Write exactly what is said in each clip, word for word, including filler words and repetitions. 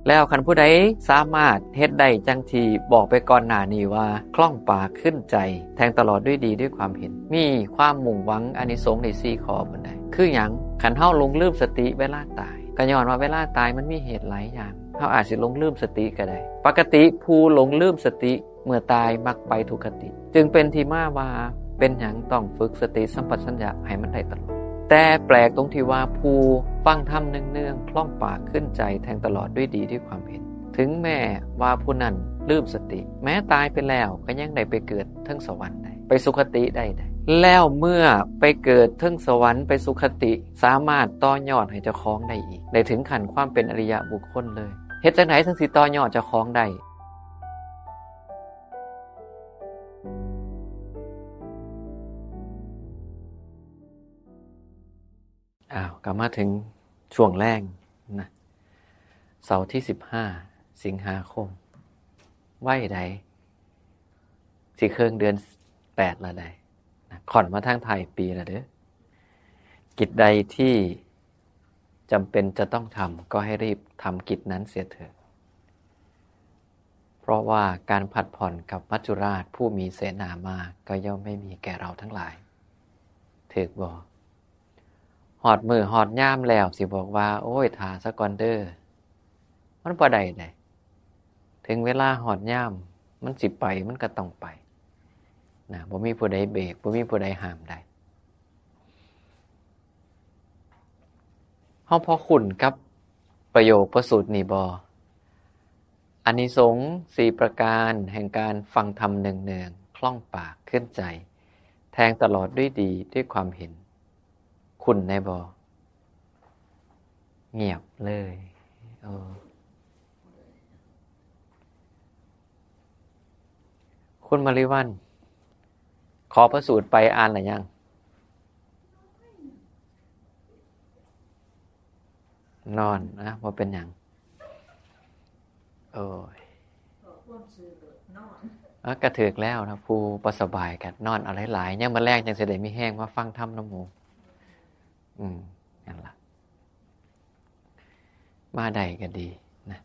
แล้วคันผู้ใดสามารถเฮ็ดได้จังที่บอกไปก่อนหน้านี้ว่า คล่องปากขึ้นใจ แทงตลอดด้วยดีด้วยความเห็น มีความมุ่งหวังอานิสงส์ได้สี่ข้อพุ้นใด คือหยัง คันเฮาหลงลืมสติเวลาตาย ก็ย้อนว่าเวลาตายมันมีเหตุหลายอย่าง เฮาอาจสิหลงลืมสติก็ได้ ปกติผู้หลงลืมสติเมื่อตายมักไปทุคติ จึงเป็นที่มาว่าเป็นหยังต้องฝึกสติสัมปชัญญะให้มันได้ตลอด แต่แปลกตรงที่ว่าผู้ฟังธรรมเนืองๆ คล่องปากขึ้นใจแทงตลอดด้วยดีด้วยความเห็น ถึงแม้ว่าผู้นั้นลืมสติ แม้ตายไปแล้วก็ยังได้ไปเกิดเทิงสวรรค์ได้ ไปสุคติได้ได้ แล้วเมื่อไปเกิดเทิงสวรรค์ไปสุคติ สามารถต่อยอดให้เจ้าของได้อีก ได้ถึงขั้นความเป็นอริยะบุคคลเลย เฮ็ดจังได๋จั่งสิต่อยอดเจ้าของได้ อ้าว ก็มาถึงช่วงแลงนะ เสาร์ที่สิบห้า สิงหาคม ไวใด๋ สิเคิ่งเดือนแปดแล้วใด๋นะ ค่อนมาทางท้ายปีแล้วเด้อ กิจใดที่จำเป็นจะต้องทำ ก็ให้รีบทำกิจนั้นเสียเถิด เพราะว่าการผัดผ่อนกับมัจจุราชผู้มีเสนามาก ก็ย่อมไม่มีแก่เราทั้งหลาย ถืกบ่ ฮอดมื้อฮอดยามแล้วสิบอกว่า โอ้ย ท่าซะก่อนเด้อ มันบ่ได้เด้ ถึงเวลาฮอดยามมันสิไป มันก็ต้องไปนะ บ่มีผู้ใดเบรก บ่มีผู้ใดห้ามได้ เฮาพอคุ้นกับประโยคพระสูตรนี้บ่ อานิสงส์สี่ประการแห่งการฟังธรรมเนืองๆ คล่องปากขึ้นใจ แทงตลอดด้วยดีด้วยความเห็น คุ้นแน่บ่ เงียบเลย เออ คุณมาริวัน ขอพระสูตรไปอ่านหรือยัง นอนนะ บ่เป็นหยัง โอ้ย เอ้อกระถืกแล้วนะ ผู้บ่สบายก็นอนเอาหลายๆ ยามมื้อแลงจั่งสิได้มีแฮงมาฟังธรรมนำหมู่ อืม นั่นล่ะ มาได้ก็ดีนะ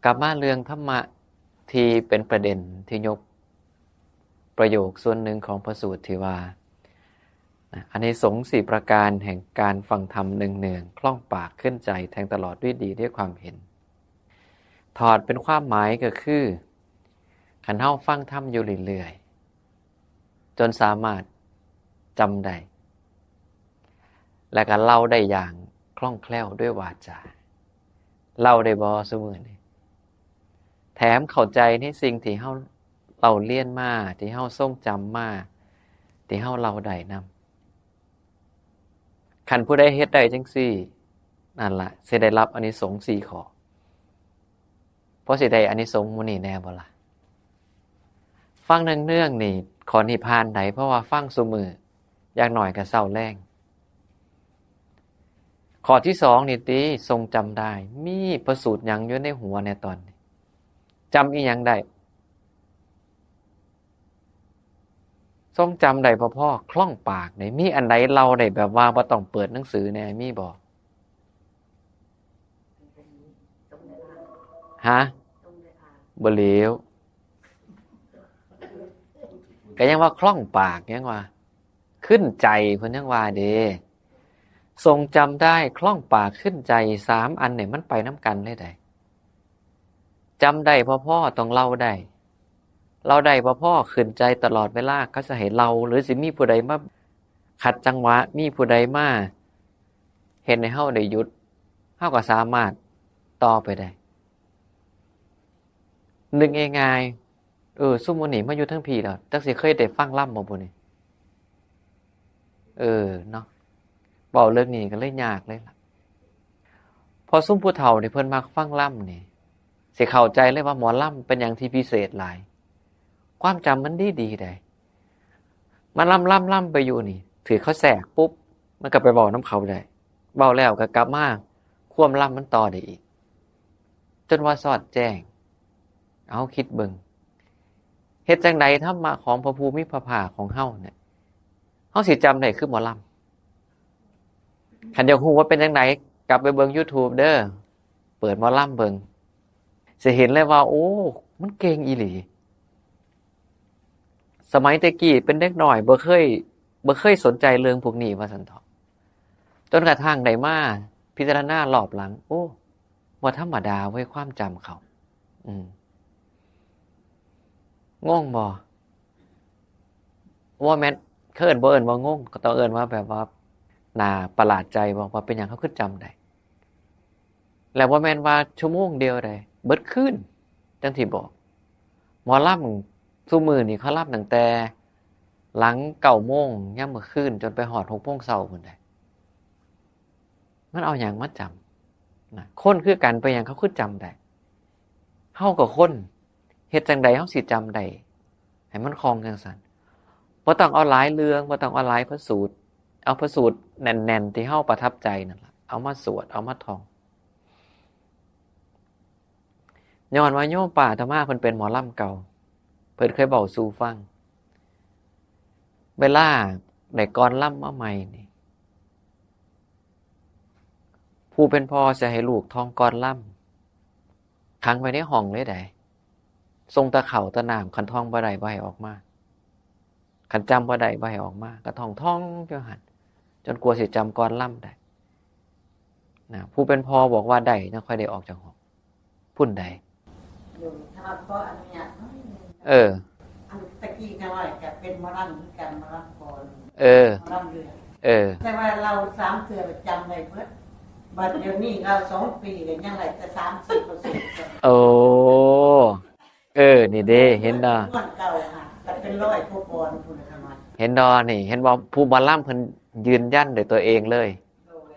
กลับมาเรื่องธรรมะที่เป็นประเด็นที่ยกประโยคส่วนหนึ่งของพระสูตรที่ว่า นะ อานิสงส์สี่ประการแห่งการฟังธรรมเนืองๆ คล่องปากขึ้นใจแทงตลอดด้วยดีด้วยความเห็น ถอดเป็นความหมายก็คือ คันเฮาฟังธรรมอยู่เรื่อยๆ จนสามารถจำได้ และก็เล่าได้อย่างคล่องแคล่วด้วยวาจา เล่าได้บ่ซุมื้อนี้ แถมเข้าใจในสิ่งที่เฮาเล่าเรียนมา ที่เฮาทรงจำมา ที่เฮาเล่าได้นำ คันผู้ใดเฮ็ดได้จั่งซี้ นั่นล่ะ สิได้รับอานิสงส์สี่ข้อ พอสิได้อานิสงส์หมู่นี้แน่บ่ล่ะ ฟังเนืองๆ นี่ ข้อนี้ผ่านได้ เพราะว่าฟังซุมื้อ อย่างน้อยก็เช้าแลง ข้อที่สองนี่ติ ทรงจำได้ มีพระสูตรหยังอยู่ในหัวแน่ตอนนี้ จำอีหยังได้ ทรงจำได้บ่พอ คล่องปากเด้ มีอันใดเล่าได้แบบว่าบ่ต้องเปิดหนังสือแน่ มีบ่ ฮะ บ่แล้ว ก็ยังว่าคล่องปาก ยังว่า ขึ้นใจ เพิ่นยังว่าเด้ ทรงจำได้ คล่องปาก ขึ้นใจ สามอันเนี่ยมันไปนำกันเลยใด๋ จำได้บ่พอ ต้องเล่าได้ เล่าได้บ่พอ ขึ้นใจตลอดเวลา เขาจะให้เล่า หรือสิมีผู้ใดมาขัดจังหวะ มีผู้ใดมาเฮ็ดให้เฮาได้หยุด เฮาก็สามารถต่อไปได้ นึกง่ายๆ เออ ซุมมื้อนี้มาอยู่ทางพี้แล้ว จักสิเคยได้ฟังลำบ่บุนี่ เออ เนาะ เว้าเรื่องนี้ก็เลยยากเลยล่ะ พอซุมผู้เฒ่านี่เพิ่นมักฟังลำนี่ สิเข้าใจเลยว่าหมอลำเป็นหยังที่พิเศษหลาย ความจำมันดีๆ ใด๋ มาลำๆๆ ไปอยู่นี่ ถืกเขาแทรกปุ๊บ มันก็ไปเว้านำเขาได้ เว้าแล้วก็กลับมา ความลำมันต่อได้อีก จนว่าซอดแจ้ง เอาคิดเบิ่ง เฮ็ดจั่งใด๋ธรรมะของพระผู้มีพระภาคของเฮาเนี่ย เฮาสิจำได้คือหมอลำ คันอยากฮู้ว่าเป็นจั่งใด๋ กลับไปเบิ่งยูทูบเด้อ เปิดหมอลำเบิ่ง สิเห็นเลยว่า โอ้ มันเก่งอีหลี สมัยแต่กี้เป็นเด็กน้อยบ่เคย บ่เคยสนใจเรื่องพวกนี้ว่าซั่นเถาะ จนกระทั่งได้มาพิจารณารอบหลัง โอ้ บ่ธรรมดาเว้ย ความจำเขา อืม งงบ่ ว่าแม่น เขาเอิ้นบ่ เอิ้นว่างง ก็ต้องเอิ้นว่าแบบว่าน่าประหลาดใจบ่ ว่าเป็นหยังเขาคือจำได้ แล้วบ่แม่นว่าชั่วโมงเดียวใด เบิดคืน จั่งสิบอก หมอลำซุมื้อนี่เขาลำตั้งแต่หลังเก้าโมงยามมื้อคืน จนไปฮอดหกโมงเช้าพู้นใด มันเอาหยังมาจำนะ คนคือกัน เป็นหยังเขาคือจำได้ เฮาก็คน เฮ็ดจั่งใดเฮาสิจำได้ ให้มันคล่องจั่งซั้น บ่ต้องเอาหลายเรื่อง บ่ต้องเอาหลายพระสูตร เอาพระสูตรแน่นๆ ที่เฮาประทับใจนั่นล่ะ เอามาสวด เอามาท่อง ย้อนว่าโยมป้าอาตมาเพิ่นเป็นหมอลำเก่า เพิ่นเคยเว้าสู่ฟัง เวลาได้กลอนลำมาใหม่นี่ ผู้เป็นพ่อสิให้ลูกท่องกลอนลำ ขังไว้ในห้องเลยใด ส่งแต่ข้าวแต่น้ำ คันท่องบ่ได้บ่ให้ออกมา คันจำบ่ได้บ่ให้ออกมา ก็ท่องท่องอยู่หั่น จนกว่าสิจำกลอนลำได้นะ ผู้เป็นพ่อบอกว่าได้ จั่งค่อยได้ออกจากห้อง ผู้ใด อยู่ ถ้าขออนุญาตหน่อยหนึ่ง เออ อันตะกี้ก็ว่าจะเป็นหมอลำคือกัน หมอลำก่อน เออ หมอลำเรือง เออ แต่ว่าลาวสามเทื่อจำได้เบิด บัดเดี๋ยวนี้ลาวสองปีก็ยังได้แต่สามสิบเปอร์เซ็นต์ โอ้ เออ นี่เด้ เห็นเนาะ ม่วนเก่าค่ะ แต่เป็นร้อยกว่าก่อนพู้นนะคะ เห็นดอนี่ เห็นว่าผู้หมอลำเพิ่นยืนยันด้วยตัวเองเลย โดย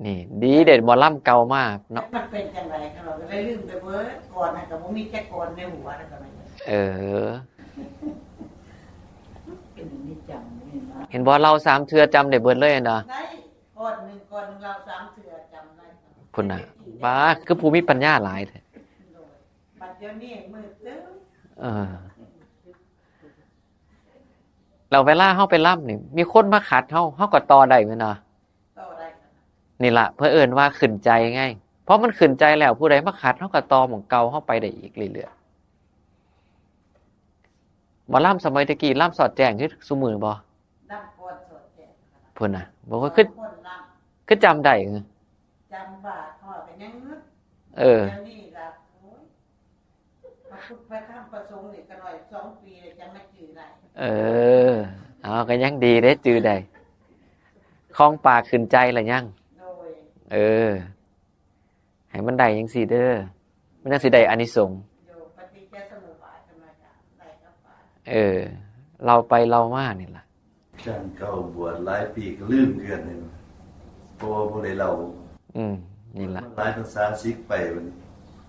นี่ ดีเด้ หมอลำเก่ามากเนาะ มันเป็นจั่งใดคะ เราก็ได้ลืมไปเบิด ก่อนน่ะก็บ่มีจักก่อนในหัวแล้วก็ไม่ เออ เป็นนิจจังนี่นะ เห็นบ่ ลาวสามเทื่อจำได้เบิดเลยเนาะ ได้ ก่อนหนึ่งก่อนหนึ่งลาวสามเทื่อจำได้ พุ้นน่ะ บ้า คือผู้มีปัญญาหลายแท้ โดย บัดเดี๋ยวนี้มือตึ๊บ เออ แล้วเวลาเฮาไปลำนี่ มีคนมาขัดเฮา เฮาก็ต่อได้แม่นบ่ ต่อได้ค่ะ นี่ล่ะ เพิ่นเอิ้นว่าขึ้นใจไง เพราะมันขึ้นใจแล้ว ผู้ใดมาขัด เฮาก็ต่อหม่องเก่าเฮาไปได้อีกเรื่อยๆ หมอลำสมัยตะกี้ลำสอดแจ้งคือซุมื้อบ่ ลำก่อนสอดแจ้งค่ะ พุ้นน่ะ บอกว่าคือ คนลำ คือจำได้ จำบาดพ่อก็ยังนึก เออ เดี๋ยวนี้ล่ะ โอ้ย พระพุทธพระธรรมพระสงฆ์นี่ก็น้อย สองปีแล้วจะมาจื่อได้ เออ เอา ก็ยังดีเด้ จื่อได้ คล่องปากขึ้นใจละยัง โดย เออ ให้มันได้จั่งซี้เด้อ มันจั่งสิได้อานิสงส์ โยปฏิจจสมุปบาทธรรมดา ได้กับปา เออ เล่าไปเล่ามานี่ล่ะ จั่งเก่าบวชหลายปีก็ลืมเดือนนี่ เพราะว่าบ่ได้เล่า อืม นี่ล่ะ มันหลายภาษาสิกไปบัดนี้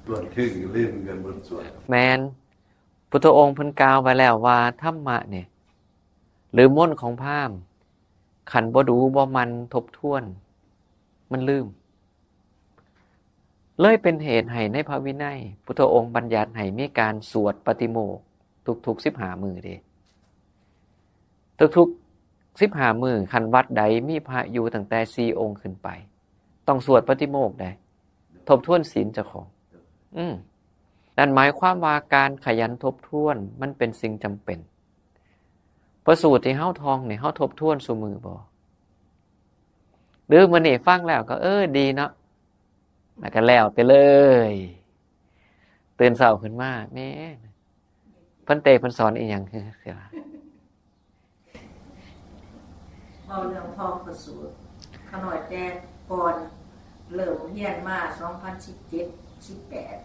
ส่วนครึ่งก็ลืมเดือนบนส่วน แม่น พุทธองค์เพิ่นกล่าวไว้แล้วว่าธรรมะนี่ หรือมนต์ของพราหมณ์ คันบ่ดูบ่หมั่นทบทวน มันลืม เลยเป็นเหตุให้ในพระวินัย พุทธองค์บัญญัติให้มีการสวดปาฏิโมกข์ทุกๆ สิบห้ามื้อเด้ ทุกๆ สิบห้ามื้อ คันวัดใดมีพระอยู่ตั้งแต่สี่องค์ขึ้นไป ต้องสวดปาฏิโมกข์เด้ ทบทวนศีลเจ้าของ อืม นั่นหมายความว่าการขยันทบทวนมันเป็นสิ่งจำเป็น พระสูตรที่เฮาท่องนี่ เฮาทบทวนซุมื้อบ่ หรือมื้อนี้ฟังแล้วก็ เออ ดีเนาะ แล้วก็แล้วไปเลย ตื่นเช้าขึ้นมา แม่ พันเตเพิ่นสอนอีหยังคือ คือว่า เว้าเรื่องท่องพระสูตร ข้าน้อยแต่ก่อนเริ่มเรียนมา สองพันสิบเจ็ด สิบแปด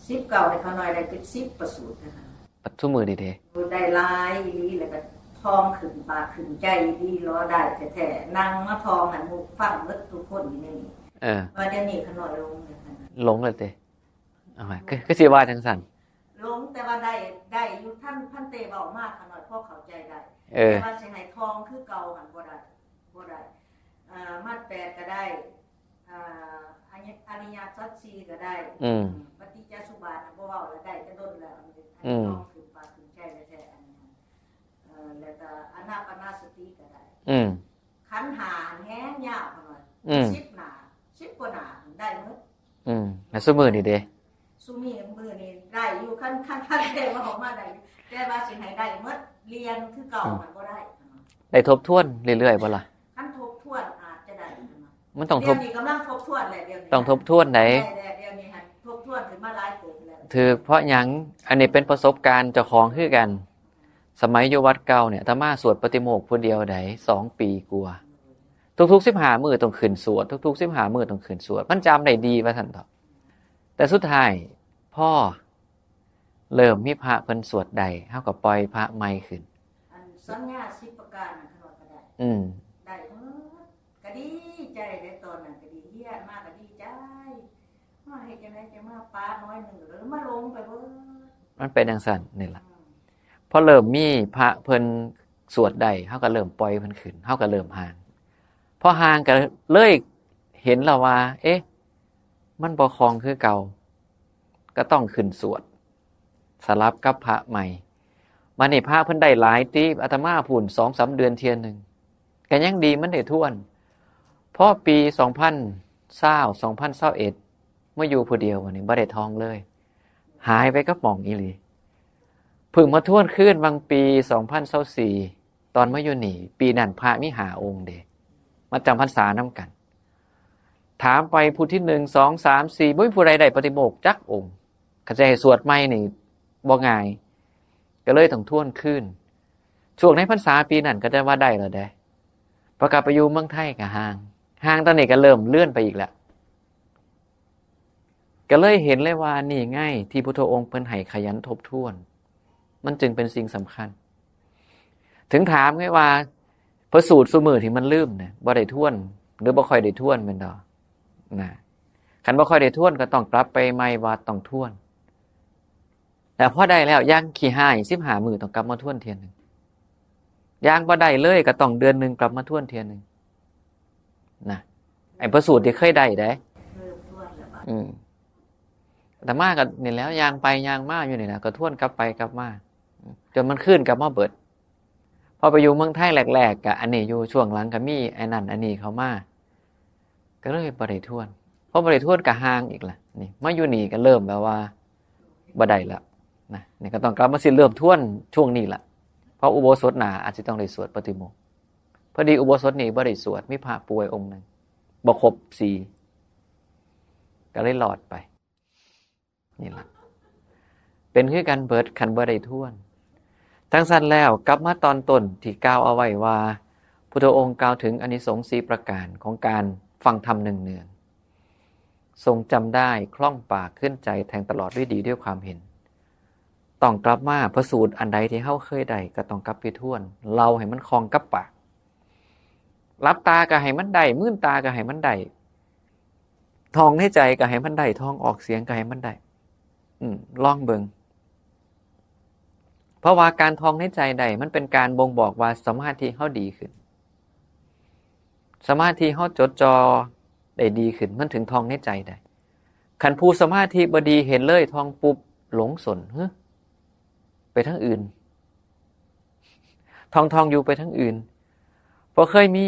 สิบเก้า นี่ข้าน้อยได้เป็นสิบพระสูตรนะคะ ปัจจุบันนี้เด้ ได้หลายอีหลี แล้วก็ท่องขึ้นปากขึ้นใจอีหลี รอได้แท้ๆ นั่งมาท่องให้หมู่ฟังเบิดทุกคนอยู่ในนี้ เออ ว่าเดี๋ยวนี้ข้าน้อยหลงแล้วค่ะนะ หลงแล้วเด้ เอาไว้ คือ คือสิว่าจั่งซั่น หลงแต่ว่าได้ ได้อยู่ ท่านพันเตเว้ามาข้าน้อยพอเข้าใจได้ เออ แต่ว่าสิให้ท่องคือเก่าหั่นบ่ได้ บ่ได้ อ่า มรรคแปดก็ได้ อ่า อริย อริยสัจสี่ก็ได้ อืม ปฏิจจสุบาทน่ะบ่เว้าแล้ว ได้แต่ดนแล้ว อันนี้ อันนี้ อืม ท่องขึ้นปากขึ้นใจแท้ๆ อันนี้ เอ่อ แล้วก็อานาปานสติก็ได้ อืม ขันธ์ห้าแฮงยาวขนาด อืม สิบหน้า สิบกว่าหน้าได้หมด อืม แล้วซุมื้อนี้เด้ ซุมื้อนี้ได้อยู่ คัน คัน คันแต่ว่าออกมาได้ แต่ว่าสิให้ได้หมดเรียนคือเก่า อืม มันบ่ได้ ได้ทบทวนเรื่อยๆบ่ล่ะ คันทบทวนอาจจะได้ มันต้องท เดี๋ย บ วนี้กำลังทบทวนแหละ เดี๋ยวนี้ ต้องทบทวนได แต่เดี๋ยวนี้หันทบทวนขึ้นมาหลายเติบแล้ว ถือเพราะหยัง อันนี้เป็นประสบการณ์เจ้าของคือกัน สมัยอยู่วัดเก่าเนี่ย อาตมาสวดปาฏิโมกข์ผู้เดียวได้สองปีกว่า ทุกๆสิบห้ามื้อต้องขึ้นสวด ทุกๆสิบห้ามื้อต้องขึ้นสวด มันจำได้ดีว่าซั่นเถาะ แต่สุดท้ายพอเริ่มมีพระเพิ่นสวดได้ เฮาก็ปล่อยพระใหม่ขึ้น อันสัญญาสิบประการนั่น คันว่าก็ได้ อืม ได้หมด ก็ดีใจเด้ ตอนนั้นก็ดี เฮียนมาก็ดีใจ มาเฮ็ดจั่งใด๋จะมาปาน้อยหนึ่ง แล้วมาลงไปเบิด มันเป็นจั่งซั่นนี่ล่ะ อืม พอเริ่มมีพระเพิ่นสวดได้ เฮาก็เริ่มปล่อยเพิ่นขึ้น เฮาก็เริ่มห่าง พอห่างก็เลยเห็นแล้วว่า เอ๊ะ มันบ่คล่องคือเก่า ก็ต้องขึ้นสวด สลับกับพระใหม่ บัดนี้พระเพิ่นได้หลายติ อาตมาพู้นสองสามเดือนเทื่อหนึ่ง ก็ยังดีมันได้ทวน พอปีสองพันซาว สองพันซาวเอ็ด มาอยู่ผู้เดียวบัดนี้บ่ได้ท่องเลย หายไปกับหม่องอีหลี เพิ่งมาทวนคืนวังปีสองพันซาวสี่ ตอนมาอยู่นี่ ปีนั้นพระมีห้าองค์เด้ มาจำพรรษานำกัน ถามไปผู้ที่หนึ่ง สอง สาม สี่ บ่มีผู้ใดได้ปาฏิโมกข์จักองค์ คันจะให้สวดใหม่นี่บ่ง่าย ก็เลยต้องทวนคืน ช่วงในพรรษาปีนั้นก็ได้ว่าได้แล้วเด้ พอกลับไปอยู่เมืองไทยก็ห่าง ห่างตอนนี้ก็เริ่มเลื่อนไปอีกแล้ว ก็เลยเห็นเลยว่านี่ไงที่พุทธองค์เพิ่นให้ขยันทบทวน มันจึงเป็นสิ่งสำคัญ ถึงถามไงว่า พระสูตรซุมื้อที่มันลืมเนี่ย บ่ได้ทวน หรือบ่ค่อยได้ทวนแม่นบ่ นะ คันบ่ค่อยได้ทวนก็ต้องกลับไปใหม่ว่าต้องทวน แต่พอได้แล้ว อย่างขี้ฮ้ายสิบห้ามื้อต้องกลับมาทวนเทื่อหนึ่ง อย่างบ่ได้เลยก็ต้องเดือนหนึ่งกลับมาทวนเทื่อหนึ่ง นะ ไอ้พระสูตรที่เคยได้เด้ เริ่มทวนแล้วบัด อืม อาตมาก็นี่แหล้ว ย่างไปย่างมาอยู่นี่นะ ก็ทวนกลับไปกลับมา จนมันคืนกลับมาเบิด พอไปอยู่เมืองไทยแรกๆ ก็อันนี้อยู่ ช่วงหลังก็มีไอ้นั่นอันนี้เข้ามา ก็เลยบ่ได้ทวน พอบ่ได้ทวนก็ห่างอีกล่ะ นี่ มาอยู่นี่ก็เริ่มแบบว่าบ่ได้แล้วนะ นี่ก็ต้องกลับมาสิเริ่มทวนช่วงนี้ล่ะ เพราะอุโบสถหน้าอาจสิต้องได้สวดปาฏิโมกข์ พอดีอุโบสถนี้บ่ได้สวด มีพระป่วยองค์หนึ่ง บ่ครบสี่ ก็เลยรอดไป นี่ล่ะ เป็นคือกันเบิดคันบ่ได้ทวน จั่งซั่นแล้วกลับมาตอนต้นที่กล่าวเอาไว้ว่า พุทธองค์กล่าวถึงอานิสงส์สี่ประการของการฟังธรรมเนืองๆ ทรงจำได้คล่องปากขึ้นใจแทงตลอดด้วยดีด้วยความเห็น ต้องกลับมา พระสูตรอันใดที่เฮาเคยได้ก็ต้องกลับไปทวน เล่าให้มันคล่องกับปาก หลับตาก็ให้มันได้ มืนตาก็ให้มันได้ ท่องในใจก็ให้มันได้ ท่องออกเสียงก็ให้มันได้ อืม ลองเบิ่ง เพราะว่าการท่องในใจได้ มันเป็นการบ่งบอกว่าสมาธิเฮาดีขึ้น สมาธิเฮาจดจ่อได้ดีขึ้น มันถึงท่องในใจได้ คันผู้สมาธิบ่ดีเห็นเลย ท่องปุ๊บหลงสน เฮ้ย ไปทางอื่น ท่องๆ อยู่ไปทางอื่น เพราะเคยมี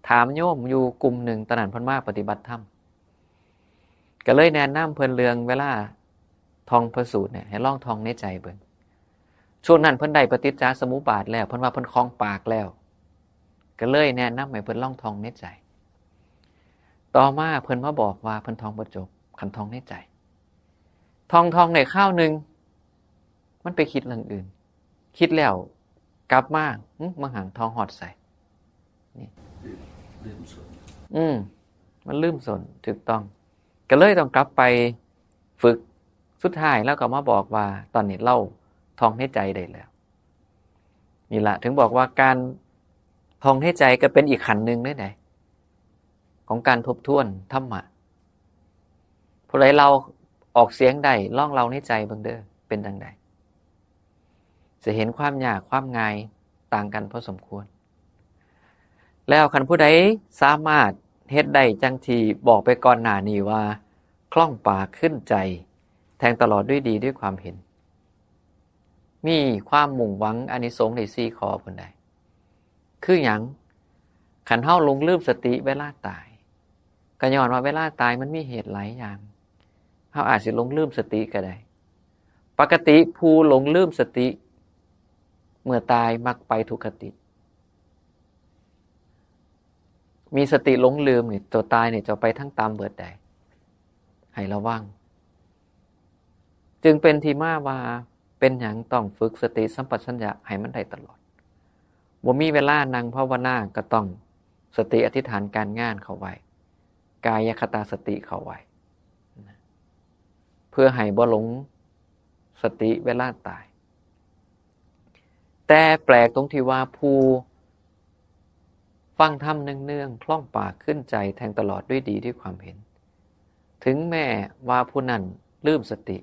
ถามโยมอยู่กลุ่มหนึ่ง ตอนนั้นเพิ่นมาปฏิบัติธรรม ก็เลยแนะนำเพิ่นเรื่องเวลาท่องพระสูตรเนี่ย ให้ลองท่องในใจเบิ่ง ช่วงนั้นเพิ่นได้ปฏิจจสมุปบาทแล้ว เพิ่นว่าเพิ่นคล่องปากแล้ว ก็เลยแนะนำให้เพิ่นลองท่องในใจ ต่อมาเพิ่นมาบอกว่าเพิ่นท่องบ่จบ คันท่องในใจ ท่องๆ ได้คราวหนึ่ง มันไปคิดเรื่องอื่น คิดแล้วกลับมา หึ บางหันท่องฮอดไส ลืมส่วน อืม มันลืมสน ถูกต้อง ก็เลยต้องกลับไปฝึก สุดท้ายลาวก็มาบอกว่าตอนนี้ลาวท่องในใจได้แล้ว นี่ล่ะ ถึงบอกว่าการท่องในใจก็เป็นอีกขั้นหนึ่งเลยนะ ของการทบทวนธรรมะ ผู้ใดเล่าออกเสียงได้ ลองเล่าในใจเบิ่งเด้อ เป็นจั่งใด จะเห็นความยากความง่ายต่างกันพอสมควร แล้วคันผู้ใดสามารถเฮ็ดได้จั่งที่บอกไปก่อนหน้านี้ว่า คล่องปากขึ้นใจ แทงตลอดด้วยดีด้วยความเห็น มีความมุ่งหวังอานิสงส์ได้สี่ข้อพุ้นใด คือหยัง คันเฮาหลงลืมสติเวลาตาย ก็ย้อนว่าเวลาตายมันมีเหตุหลายอย่าง เฮาอาจสิหลงลืมสติก็ได้ ปกติผู้หลงลืมสติ เมื่อตายมักไปทุคติ มีสติหลงลืมนี่ ตัวตายเนี่ยจะไปทางต่ำเบิดใด ให้ระวัง จึงเป็นที่มาว่าเป็นหยังต้องฝึกสติสัมปชัญญะให้มันได้ตลอด บ่มีเวลานั่งภาวนาก็ต้องสติอธิษฐานการงานเข้าไว้ กายคตาสติเข้าไว้นะ เพื่อให้บ่หลงสติเวลาตาย แต่แปลกตรงที่ว่าผู้ฟังธรรมเนืองๆ คล่องปากขึ้นใจแทงตลอดด้วยดีด้วยความเห็น ถึงแม้ว่าผู้นั้นลืมสติ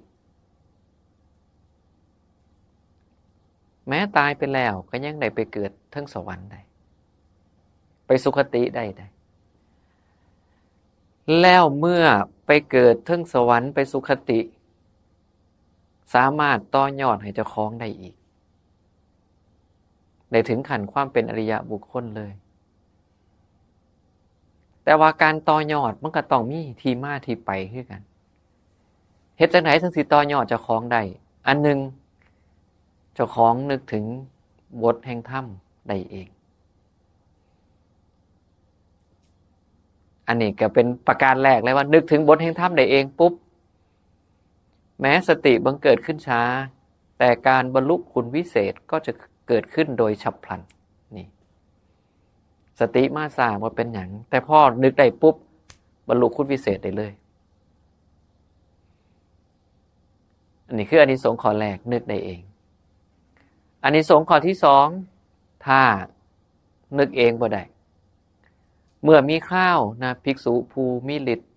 แม้ตายไปแล้วก็ยังได้ไปเกิดเทิงสวรรค์ได้ ไปสุคติได้ได้ แล้วเมื่อไปเกิดเทิงสวรรค์ไปสุคติ สามารถต่อยอดให้เจ้าของได้อีก ได้ถึงขั้นความเป็นอริยะบุคคลเลย แต่ว่าการต่อยอดมันก็ต้องมีที่มาที่ไปคือกัน เฮ็ดจังได๋ถึงสิต่อยอดเจ้าของได้ อันหนึ่ง เจ้าของนึกถึงบทแห่งธรรมได้เอง อันนี้ก็เป็นประการแรกเลยว่านึกถึงบทแห่งธรรมได้เองปุ๊บ แม้สติบังเกิดขึ้นช้า แต่การบรรลุคุณวิเศษก็จะเกิดขึ้นโดยฉับพลัน นี่ สติมาช้าบ่เป็นหยัง แต่พอนึกได้ปุ๊บ บรรลุคุณวิเศษได้เลย อันนี้คืออานิสงส์ข้อแรก นึกได้เอง อานิสงส์ข้อที่สอง ถ้านึกเองบ่ได้ เมื่อมีคราวนะ ภิกษุผู้มีฤทธิ์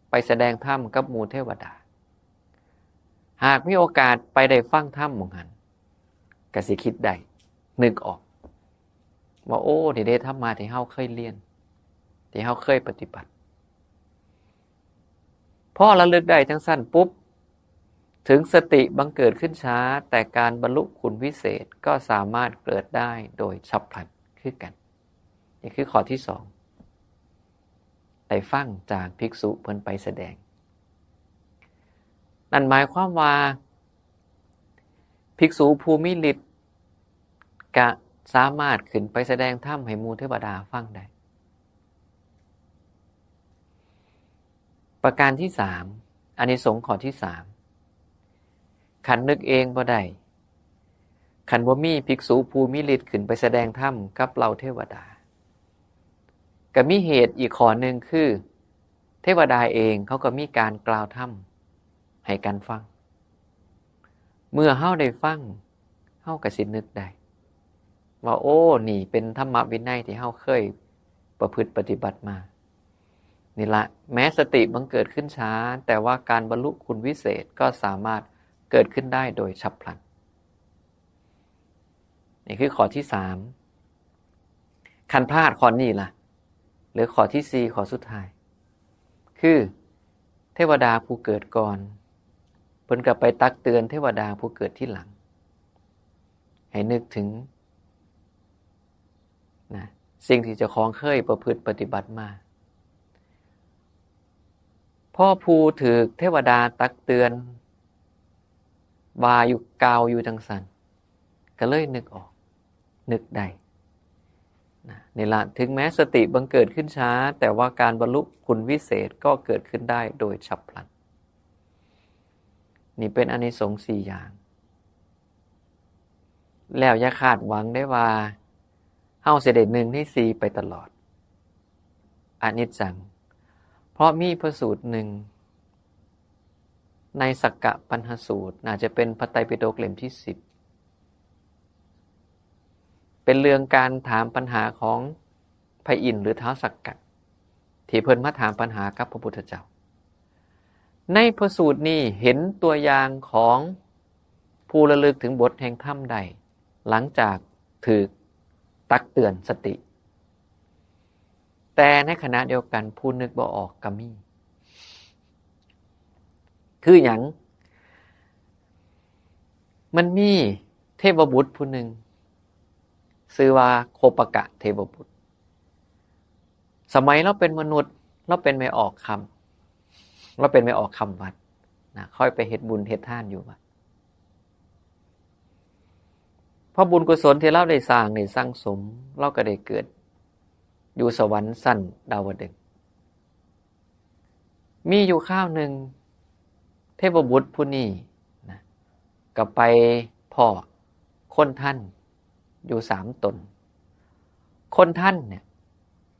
ไปแสดงธรรมกับหมู่เทวดา หากมีโอกาสไปได้ฟังธรรมหม่องหั้น ก็สิคิดได้ นึกออก ว่า โอ้ นี่เด้ธรรมะที่เฮาเคยเรียน ที่เฮาเคยปฏิบัติ พอระลึกได้จังซั่นปุ๊บ ถึงสติบังเกิดขึ้นช้า แต่การบรรลุคุณวิเศษก็สามารถเกิดได้โดยฉับพลันคือกัน นี่คือข้อที่สอง ได้ฟังจากภิกษุเพิ่นไปแสดง นั่นหมายความว่า ภิกษุผู้มีฤทธิ์กะสามารถขึ้นไปแสดงธรรมให้หมู่เทวดาฟังได้ ประการที่สาม อานิสงส์ข้อที่สาม คันนึกเองบ่ได้ คันบ่มีภิกษุผู้มีฤทธิ์ขึ้นไปแสดงธรรมกับเหล่าเทวดา ก็มีเหตุอีกข้อหนึ่งคือ เทวดาเองเขาก็มีการกล่าวธรรมให้กันฟัง เมื่อเฮาได้ฟัง เฮาก็สินึกได้ ว่า โอ้ นี่เป็นธรรมวินัยที่เฮาเคยประพฤติปฏิบัติมา นี่ละ แม้สติบังเกิดขึ้นช้า แต่ว่าการบรรลุคุณวิเศษก็สามารถเกิดขึ้นได้โดยฉับพลัน นี่คือข้อที่สาม คันพลาดข้อนี้ล่ะ หรือข้อที่สี่ ข้อสุดท้าย คือเทวดาผู้เกิดก่อน เพิ่นก็ไปตักเตือนเทวดาผู้เกิดทีหลัง ให้นึกถึง นะ สิ่งที่เจ้าของเคยประพฤติปฏิบัติมา พอผู้ถืกเทวดาตักเตือน ว่าอยู่ กล่าวอยู่จังซั่น ก็เลยนึกออก นึกได้ นะ นี่ละ ถึงแม้สติบังเกิดขึ้นช้า แต่ว่าการบรรลุคุณวิเศษก็เกิดขึ้นได้โดยฉับพลัน นี่เป็นอานิสงส์สี่อย่าง แล้วอย่าคาดหวังได้ว่า เฮาสิได้หนึ่งในสี่ไปตลอด อนิจจัง เพราะมีพระสูตรหนึ่ง ในสักกะปัญหสูตร น่าจะเป็นพระไตรปิฎกเล่มที่สิบ เป็นเรื่องการถามปัญหาของพระอินทร์หรือท้าวสักกะ ที่เพิ่นมาถามปัญหากับพระพุทธเจ้า ในพระสูตรนี้เห็นตัวอย่างของผู้ระลึกถึงบทแห่งธรรมได้ หลังจากถืกตักเตือนสติ แต่ในขณะเดียวกันผู้นึกบ่ออกก็มี คือหยัง มันมีเทพบุตรผู้หนึ่ง ชื่อว่าโคปกะเทพบุตร สมัยลาวเป็นมนุษย์ ลาวเป็นแม่ออกคำ ลาวเป็นแม่ออกคำวัด นะ ค่อยไปเฮ็ดบุญเฮ็ดทานอยู่วัด เพราะบุญกุศลที่เราได้สร้างได้สั่งสม เราก็ได้เกิดอยู่สวรรค์ชั้นดาวดึงส์ มีอยู่คราวหนึ่ง เทพบุตรผู้นี้นะ ก็ไปพ้อคนทันอยู่สามตน คนทันเนี่ย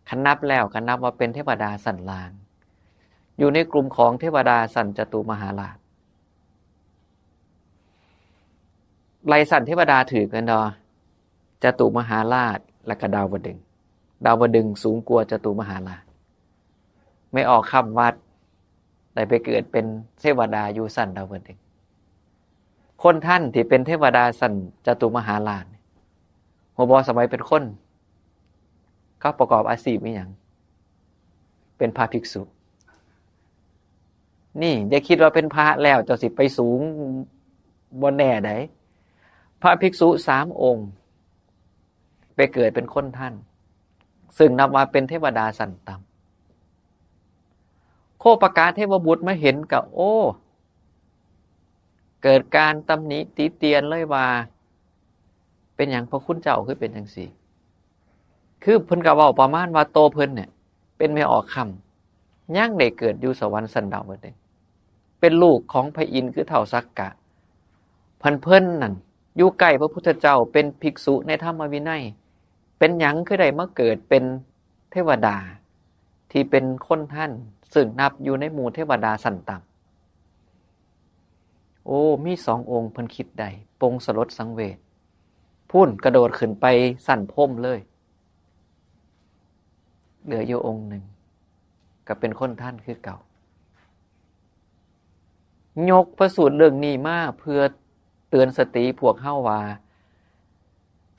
คันนับแล้วก็นับว่าเป็นเทวดาชั้นล่าง อยู่ในกลุ่มของเทวดาชั้นจตุมหาราช ไล่ชั้นเทวดาถือกันเนาะ จตุมหาราช และก็ดาวดึงส์ ดาวดึงส์สูงกว่าจตุมหาราช แม่ออกคำว่าได้ไปเกิดเป็นเทวดาอยู่ชั้นดาวดึงส์ คนทันที่เป็นเทวดาชั้นจตุมหาราชเนี่ย ฮู้บ่ สมัยเป็นคน เขาประกอบอาชีพอีหยัง เป็นพระภิกษุ นี่อย่าคิดว่าเป็นพระแล้วเจ้าสิไปสูง บ่แน่ใด พระภิกษุสามองค์ ไปเกิดเป็นคนทัน ซึ่งนับว่าเป็นเทวดาชั้นต่ำ โคปกาเทพบุตรมาเห็นก็ โอ้ เกิดการตำหนิติเตียนเลยว่า เป็นหยังพระคุณเจ้าคือเป็นจังซี่ คือเพิ่นก็เว้าประมาณว่าโตเพิ่นเนี่ย เป็นแม่ออกคำ ยังได้เกิดอยู่สวรรค์ชั้นดาวดึงส์ เป็นลูกของพระอินทร์คือท้าวสักกะ พันเพิ่นนั่นอยู่ใกล้พระพุทธเจ้า เป็นภิกษุในธรรมวินัย เป็นหยังคือได้มาเกิดเป็นเทวดา ที่เป็นคนทัน ซึ่งนับอยู่ในหมู่เทวดาชั้นต่ำ โอ้ มีสององค์เพิ่นคิดได้ ปงสลดสังเวช พุ้นกระโดดขึ้นไปชั้นพรหมเลย เหลืออยู่องค์หนึ่ง ก็เป็นคนทันคือเก่า ยกพระสูตรเรื่องนี้มาเพื่อเตือนสติพวกเฮาว่า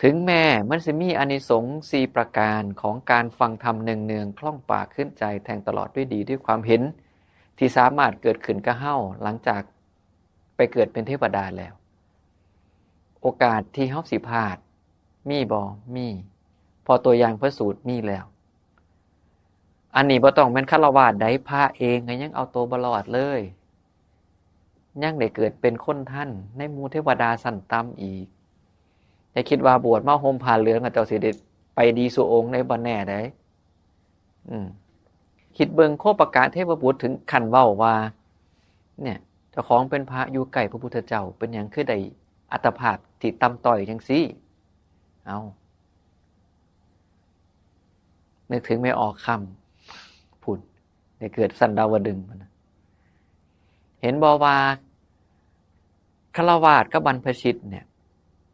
ถึงแม้มันสิมีอานิสงส์สี่ประการของการฟังธรรมเนืองๆ คล่องปากขึ้นใจแทงตลอดด้วยดีด้วยความเห็น ที่สามารถเกิดขึ้นกับเฮาหลังจากไปเกิดเป็นเทวดาแล้ว โอกาสที่เฮาสิพลาด มีบ่ มี เพราะตัวอย่างพระสูตรมีแล้ว อันนี้บ่ต้องแม่นฆราวาสใด พระเองก็ยังเอาตัวบ่รอดเลย ยังได้เกิดเป็นคนทันในหมู่เทวดาชั้นต่ำอีก อย่าคิดว่าบวชมาห่มผ้าเหลืองแล้วเจ้าสิได้ไปดีสู่องค์ในบ่แน่ใด อืม คิดเบิ่งโคปกาเทพบุตรถึงขั้นเว้าว่า เนี่ย เจ้าของเป็นพระอยู่ใกล้พระพุทธเจ้า เป็นหยังคือได้อัตภาพที่ต่ำต้อยจังซี่ เอา นึกถึงแม่ออกคำ พุ้น ได้เกิดชั้นดาวดึงส์พุ้นนะ เห็นบ่ว่า ฆราวาสกับบรรพชิตเนี่ย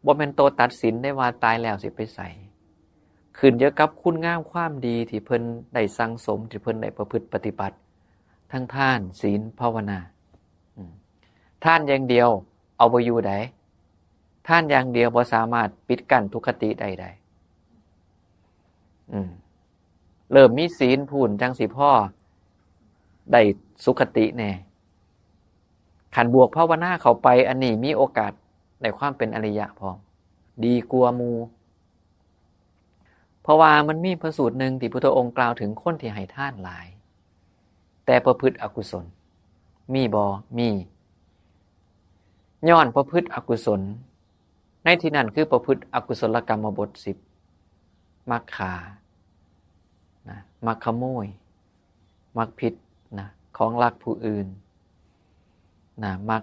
บ่แม่นโตตัดสินได้ว่าตายแล้วสิไปไส ขึ้นอยู่กับคุณงามความดีที่เพิ่นได้สั่งสม ที่เพิ่นได้ประพฤติปฏิบัติ ทั้งทาน ศีล ภาวนา อืม ทานอย่างเดียวเอาบ่อยู่ใด ทานอย่างเดียวบ่สามารถปิดกั้นทุกขติได้ใด อืม เริ่มมีศีลพุ้นจังสิพอได้สุคติแน่ คันบวกภาวนาเข้าไป อันนี้มีโอกาสได้ความเป็นอริยะพร้อม ดีกว่าหมู่ เพราะว่ามันมีพระสูตรหนึ่งที่พุทธองค์กล่าวถึงคนที่ให้ทานหลาย แต่ประพฤติอกุศล มีบ่ มี ย้อนประพฤติอกุศล ในที่นั้นคือประพฤติอกุศลกรรมบทสิบ มักฆ่า นะ มักขโมย มักผิด นะ ของลักผู้อื่น นะ มัก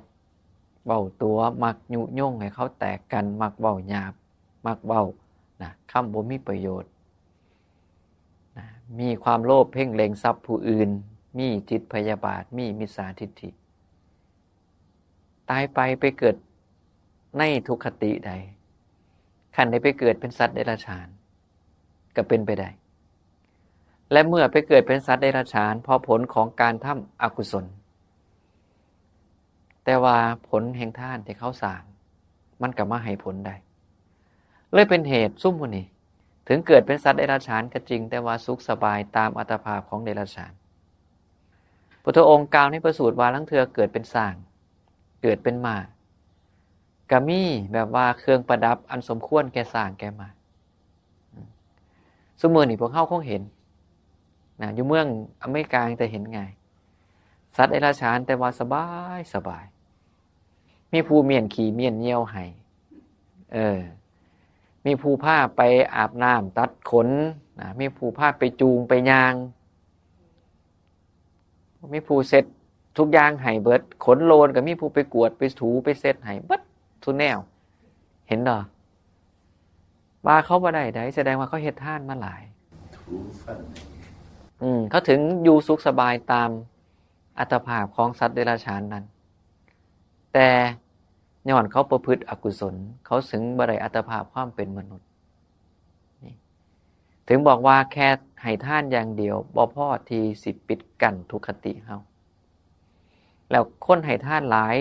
เว้าตั๋ว มักยุยงให้เขาแตกกัน มักเว้าหยาบ มักเว้า นะ คำบ่มีประโยชน์ นะ มีความโลภเพ่งเล็งทรัพย์ผู้อื่น มีจิตพยาบาท มีมิจฉาทิฏฐิ ตายไปไปเกิดในทุคติใด คันได้ไปเกิดเป็นสัตว์เดรัจฉาน ก็เป็นไปได้ และเมื่อไปเกิดเป็นสัตว์เดรัจฉาน เพราะผลของการทำอกุศล แต่ว่าผลแห่งทานที่เขาสร้าง มันก็มาให้ผลได้ เลยเป็นเหตุซุมหมู่นี้ ถึงเกิดเป็นสัตว์เดรัจฉานก็จริง แต่ว่าสุขสบายตามอัตภาพของเดรัจฉาน พุทธองค์กล่าวในพระสูตรว่า ลางเทื่อเกิดเป็นช้าง เกิดเป็นม้า ก็มีแบบว่าเครื่องประดับอันสมควรแก่ช้างแก่ม้า ซุมื้อนี้พวกเฮาคงเห็น นะ อยู่เมืองอเมริกาจะเห็นง่าย สัตว์เดรัจฉานแต่ว่าสบายสบาย มีผู้เมี้ยนขี้เมี้ยนเยี่ยวให้ เออ มีผู้พาไปอาบน้ำตัดขนนะ มีผู้พาไปจูงไปย่าง มีผู้เช็ดทุกอย่างให้เบิด ขนโลนก็มีผู้ไปกวาดไปถูไปเช็ดให้เบิดทุกแนว เห็นดอก ว่าเขาบ่ได้ใด แสดงว่าเขาเฮ็ดทานมาหลาย ถูฟัน อืม เขาถึงอยู่สุขสบายตามอัตภาพของสัตว์เดรัจฉานนั้น แต่ย้อนเขาประพฤติอกุศล เขาถึงบ่ได้อัตภาพความเป็นมนุษย์ นี่ ถึงบอกว่าแค่ให้ทานอย่างเดียวบ่พอที่สิปิดกั้นทุกขติเฮา แล้วคนให้ทานหลาย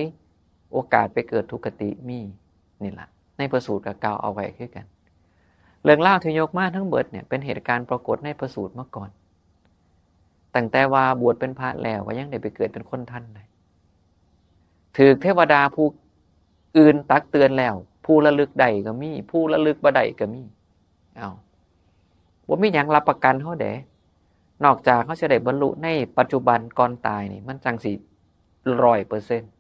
โอกาสไปเกิดทุกขติมี นี่ล่ะ ในพระสูตรก็กล่าวเอาไว้คือกัน เรื่องราวที่ยกมาทั้งเบิดเนี่ย เป็นเหตุการณ์ปรากฏในพระสูตรมาก่อน ตั้งแต่ว่าบวชเป็นพระแล้วก็ยังได้ไปเกิดเป็นคนทันได้ ถืกเทวดาผู้อื่นตักเตือนแล้ว ผู้ระลึกได้ก็มี ผู้ระลึกบ่ได้ก็มี เอา บ่มีหยังรับประกันเฮาเด้ นอกจากเฮาสิได้บรรลุในปัจจุบันก่อนตายนี่ มันจั่งสิร้อยเปอร์เซ็นต์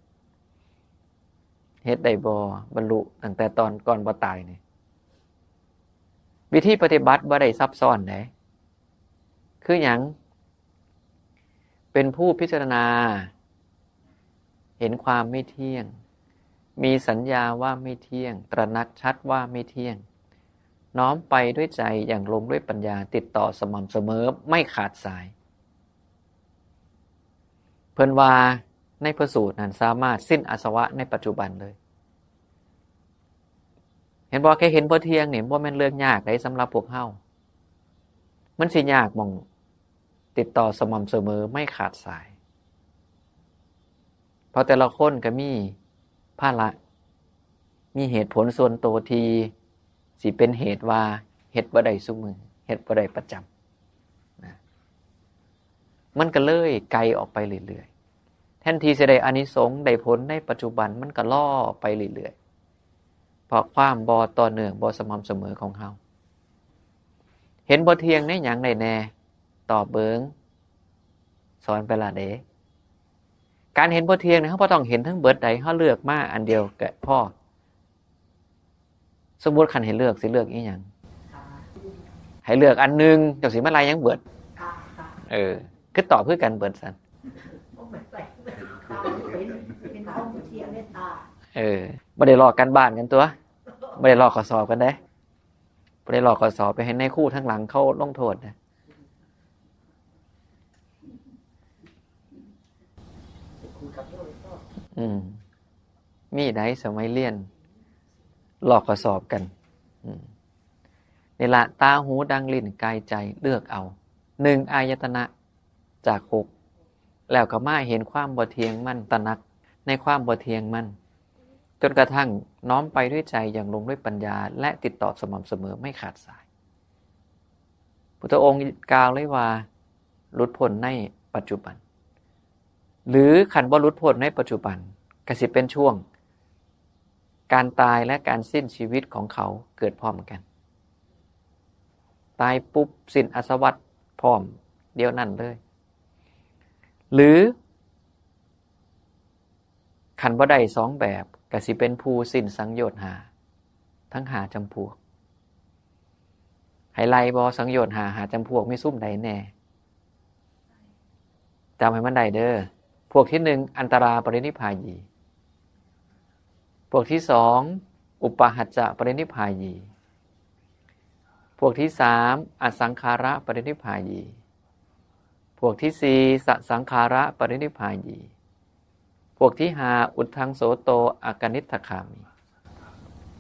เฮ็ดได้บ่ บรรลุตั้งแต่ตอนก่อนบ่ตายนี่ วิธีปฏิบัติบ่ได้ซับซ้อนเด้ คือหยัง เป็นผู้พิจารณา เห็นความไม่เที่ยง มีสัญญาว่าไม่เที่ยง ตระหนักชัดว่าไม่เที่ยง น้อมไปด้วยใจอย่างลงด้วยปัญญา ติดต่อสม่ำเสมอ ไม่ขาดสาย เพิ่นว่าในพระสูตรนั้นสามารถสิ้นอาสวะในปัจจุบันเลย เห็นบ่ แค่เห็นบ่เที่ยงนี่บ่แม่นเรื่องยากใด๋สำหรับพวกเฮา มันสิยากหม่องติดต่อสม่ำเสมอไม่ขาดสาย เพราะแต่ละคนก็มีภาระ มีเหตุผลส่วนตัวที่สิเป็นเหตุว่าเฮ็ดบ่ได้ซุมื้อ เฮ็ดบ่ได้ประจำนะ มันก็เลยไกลออกไปเรื่อยๆ แทนที่สิได้อานิสงส์ได้ผลในปัจจุบัน มันก็ล่อไปเรื่อยๆ เพราะความบ่ต่อเนื่องบ่สม่ำเสมอของเฮา เห็นบ่เที่ยงในหยังได้แน่ ตอบเบิ่ง สอนไปละเด้ การเห็นบ่เที่ยงนี่เฮาบ่ต้องเห็นทั้งเบิดใด๋ เฮาเลือกมาอันเดียวก็พอ สมมุติคันให้เลือกสิเลือกอีหยัง ให้เลือกอันหนึ่ง เจ้าสิมาไล่หยังเบิด เออ คือตอบคือกันเบิดซั่น เออ บ่ได้ลอกการบ้านกันตั๊ว บ่ได้ลอกข้อสอบกันเด้ บ่ได้ลอกข้อสอบไปให้นายครูทางหลังเขาลงโทษนะ อืม มีใด๋สมัยเรียน ลอกข้อสอบกัน อืม นี่ละ ตา หู ดัง ลิ้น กาย ใจ เลือกเอา หนึ่ง อายตนะจากหก แล้วก็มาเห็นความบ่เที่ยงมัน ตระหนักในความบ่เที่ยงมัน จนกระทั่งน้อมไปด้วยใจอย่างลงด้วยปัญญา และติดต่อสม่ำเสมอไม่ขาดสาย พุทธองค์กล่าวเลยว่า หลุดพ้นในปัจจุบัน หรือคันบ่หลุดพ้นในปัจจุบัน ก็สิเป็นช่วง การตายและการสิ้นชีวิตของเขาเกิดพร้อมกัน ตายปุ๊บสิ้นอาสวะพร้อมเดียวนั้นเลย หรือ คันบ่ได้สองแบบ ก็สิเป็นผู้สิ้นสังโยชน์ห้า ทั้งห้าจำพวก ให้ไล่บ่ สังโยชน์ห้า ห้าจำพวกมีซุมใดแน่ จำให้มันได้เด้อ พวกที่หนึ่ง อันตราปรินิพพายี พวกที่สอง อุปาหัจจะปรินิพพายี พวกที่สาม อสังขาระปรินิพพายี พวกที่สี่ สสังขาระปรินิพพายี พวกที่ห้า อุทธังโสโต อกนิฏฐคามี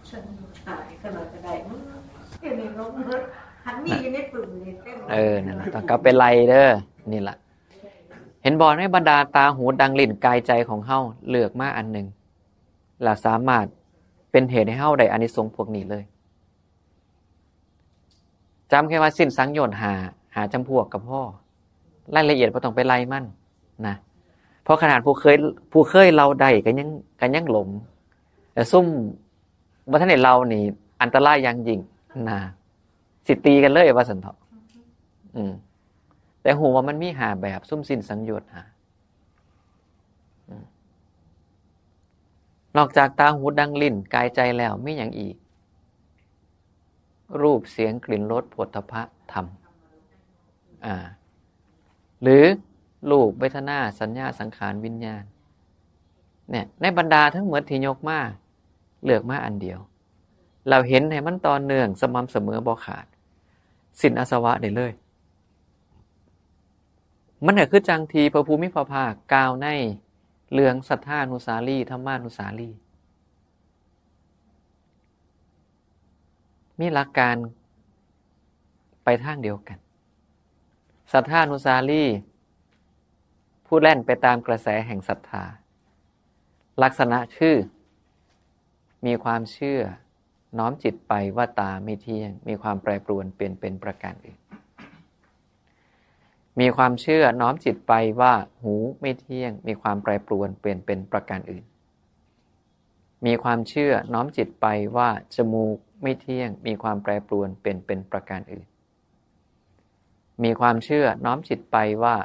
ฉันขายขนาดก็ได้มึงเดี๋ยวนี้ลงรถหันมีอยู่ในปึ่งนี่เต็ม เออ นั่นล่ะ ต้องกลับไปไล่เด้อ นี่ล่ะ เห็นบ่ ในบรรดาตา หู ดัง ลิ้น กาย ใจของเฮา เลือกมาอันหนึ่ง แล้วสามารถเป็นเหตุให้เฮาได้อานิสงส์พวกนี้เลย จำแค่ว่าสิ้นสังโยชน์ห้า ห้าจำพวกก็พอ รายละเอียดบ่ต้องไปไล่มันนะ เพราะขนาดผู้เคย ผู้เคยเล่าได้ก็ยัง ก็ยังหลง แต่ซุมบ่ทันได้เล่านี่อันตรายอย่างยิ่งนะ สิตีกันเลยว่าซั่นเถาะ อืม แต่ฮู้ว่ามันมีห้าแบบ ซุมสิ้นสังโยชน์ห้า อืม นอกจากตาหูดังลิ้นกายใจแล้วมีหยังอีก รูปเสียงกลิ่นรสโผฏฐัพพะธรรม อ่า หรือรูปเวทนาสัญญาสังขารวิญญาณ เนี่ย ในบรรดาทั้งหมดที่ยกมา เลือกมาอันเดียว เราเห็นให้มันต่อเนื่องสม่ำเสมอบ่ขาด สิ้นอาสวะได้เลย มันก็คือจั่งที่พระผู้มีพระภาคกล่าวในเรื่องสัทธานุสาลี ธรรมานุสาลี มีหลักการไปทางเดียวกัน สัทธานุสาลี ผู้แล่นไปตามกระแสแห่งศรัทธา ลักษณะคือ มีความเชื่อ น้อมจิตไปว่าตาไม่เที่ยง มีความแปรปรวนเปลี่ยนเป็นประการอื่น มีความเชื่อน้อมจิตไปว่าหูไม่เที่ยง มีความแปรปรวนเปลี่ยนเป็นประการอื่น มีความเชื่อน้อมจิตไปว่าจมูกไม่เที่ยง มีความแปรปรวนเปลี่ยนเป็นประการอื่น มีความเชื่อน้อมจิตไปว่า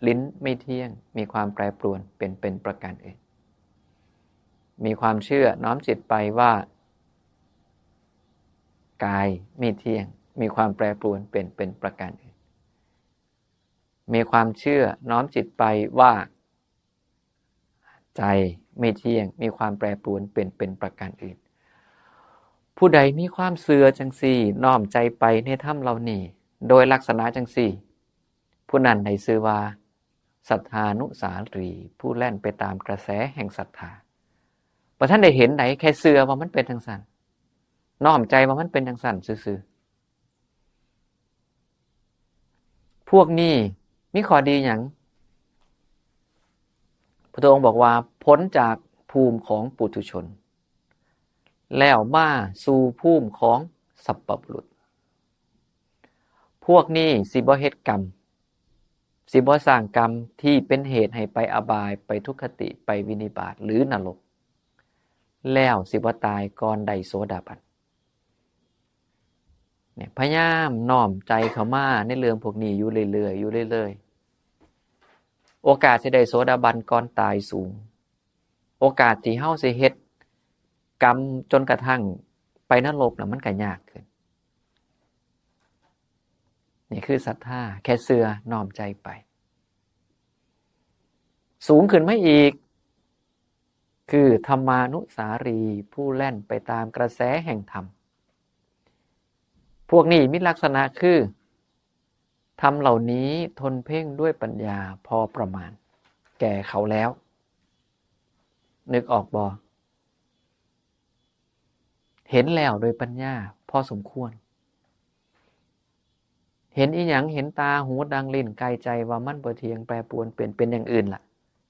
ลิ้นไม่เที่ยง มีความแปรปรวนเปลี่ยนเป็นประการอื่น มีความเชื่อน้อมจิตไปว่า กายไม่เที่ยง มีความแปรปรวนเปลี่ยนเป็นประการอื่น มีความเชื่อน้อมจิตไปว่า ใจไม่เที่ยง มีความแปรปรวนเปลี่ยนเป็นประการอื่น ผู้ใดมีความเชื่อจั่งซี้ น้อมใจไปในธรรมเหล่านี้ โดยลักษณะจั่งซี้ ผู้นั้นได้ชื่อว่า สัทธานุสาลี ผู้แล่นไปตามกระแสแห่งศรัทธา บ่ทันได้เห็นใด แค่เชื่อว่ามันเป็นจั่งซั้น น้อมใจว่ามันเป็นจั่งซั้นซื่อๆ พวกนี้มีข้อดีหยัง พระองค์บอกว่า พ้นจากภูมิของปุถุชน แล้วมาสู่ภูมิของสัพพบุรุษ พวกนี้สิบ่เฮ็ดกรรม สิบ่สร้างกรรมที่เป็นเหตุให้ไปอบาย ไปทุกขติ ไปวินิบาต หรือนรก แล้วสิบ่ตายก่อนได้โสดาบัน เนี่ย พยายามน้อมใจเข้ามาในเรื่องพวกนี้อยู่เรื่อยๆ อยู่เรื่อยๆ โอกาสสิได้โสดาบันก่อนตายสูง โอกาสที่เฮาสิเฮ็ดกรรมจนกระทั่งไปนรกน่ะ มันก็ยากขึ้น นี่คือศรัทธา แค่เชื่อน้อมใจไป สูงขึ้นมาอีก คือธรรมานุสาลี ผู้แล่นไปตามกระแสแห่งธรรม พวกนี้มีลักษณะคือ ธรรมเหล่านี้ทนเพ่งด้วยปัญญาพอประมาณ แก่เขาแล้ว นึกออกบ่ เห็นแล้วโดยปัญญาพอสมควร เห็นอีหยัง เห็นตาหูดังลิ้นกายใจว่ามันบ่เที่ยงแปรปรวนเปลี่ยนเป็นอย่างอื่นล่ะ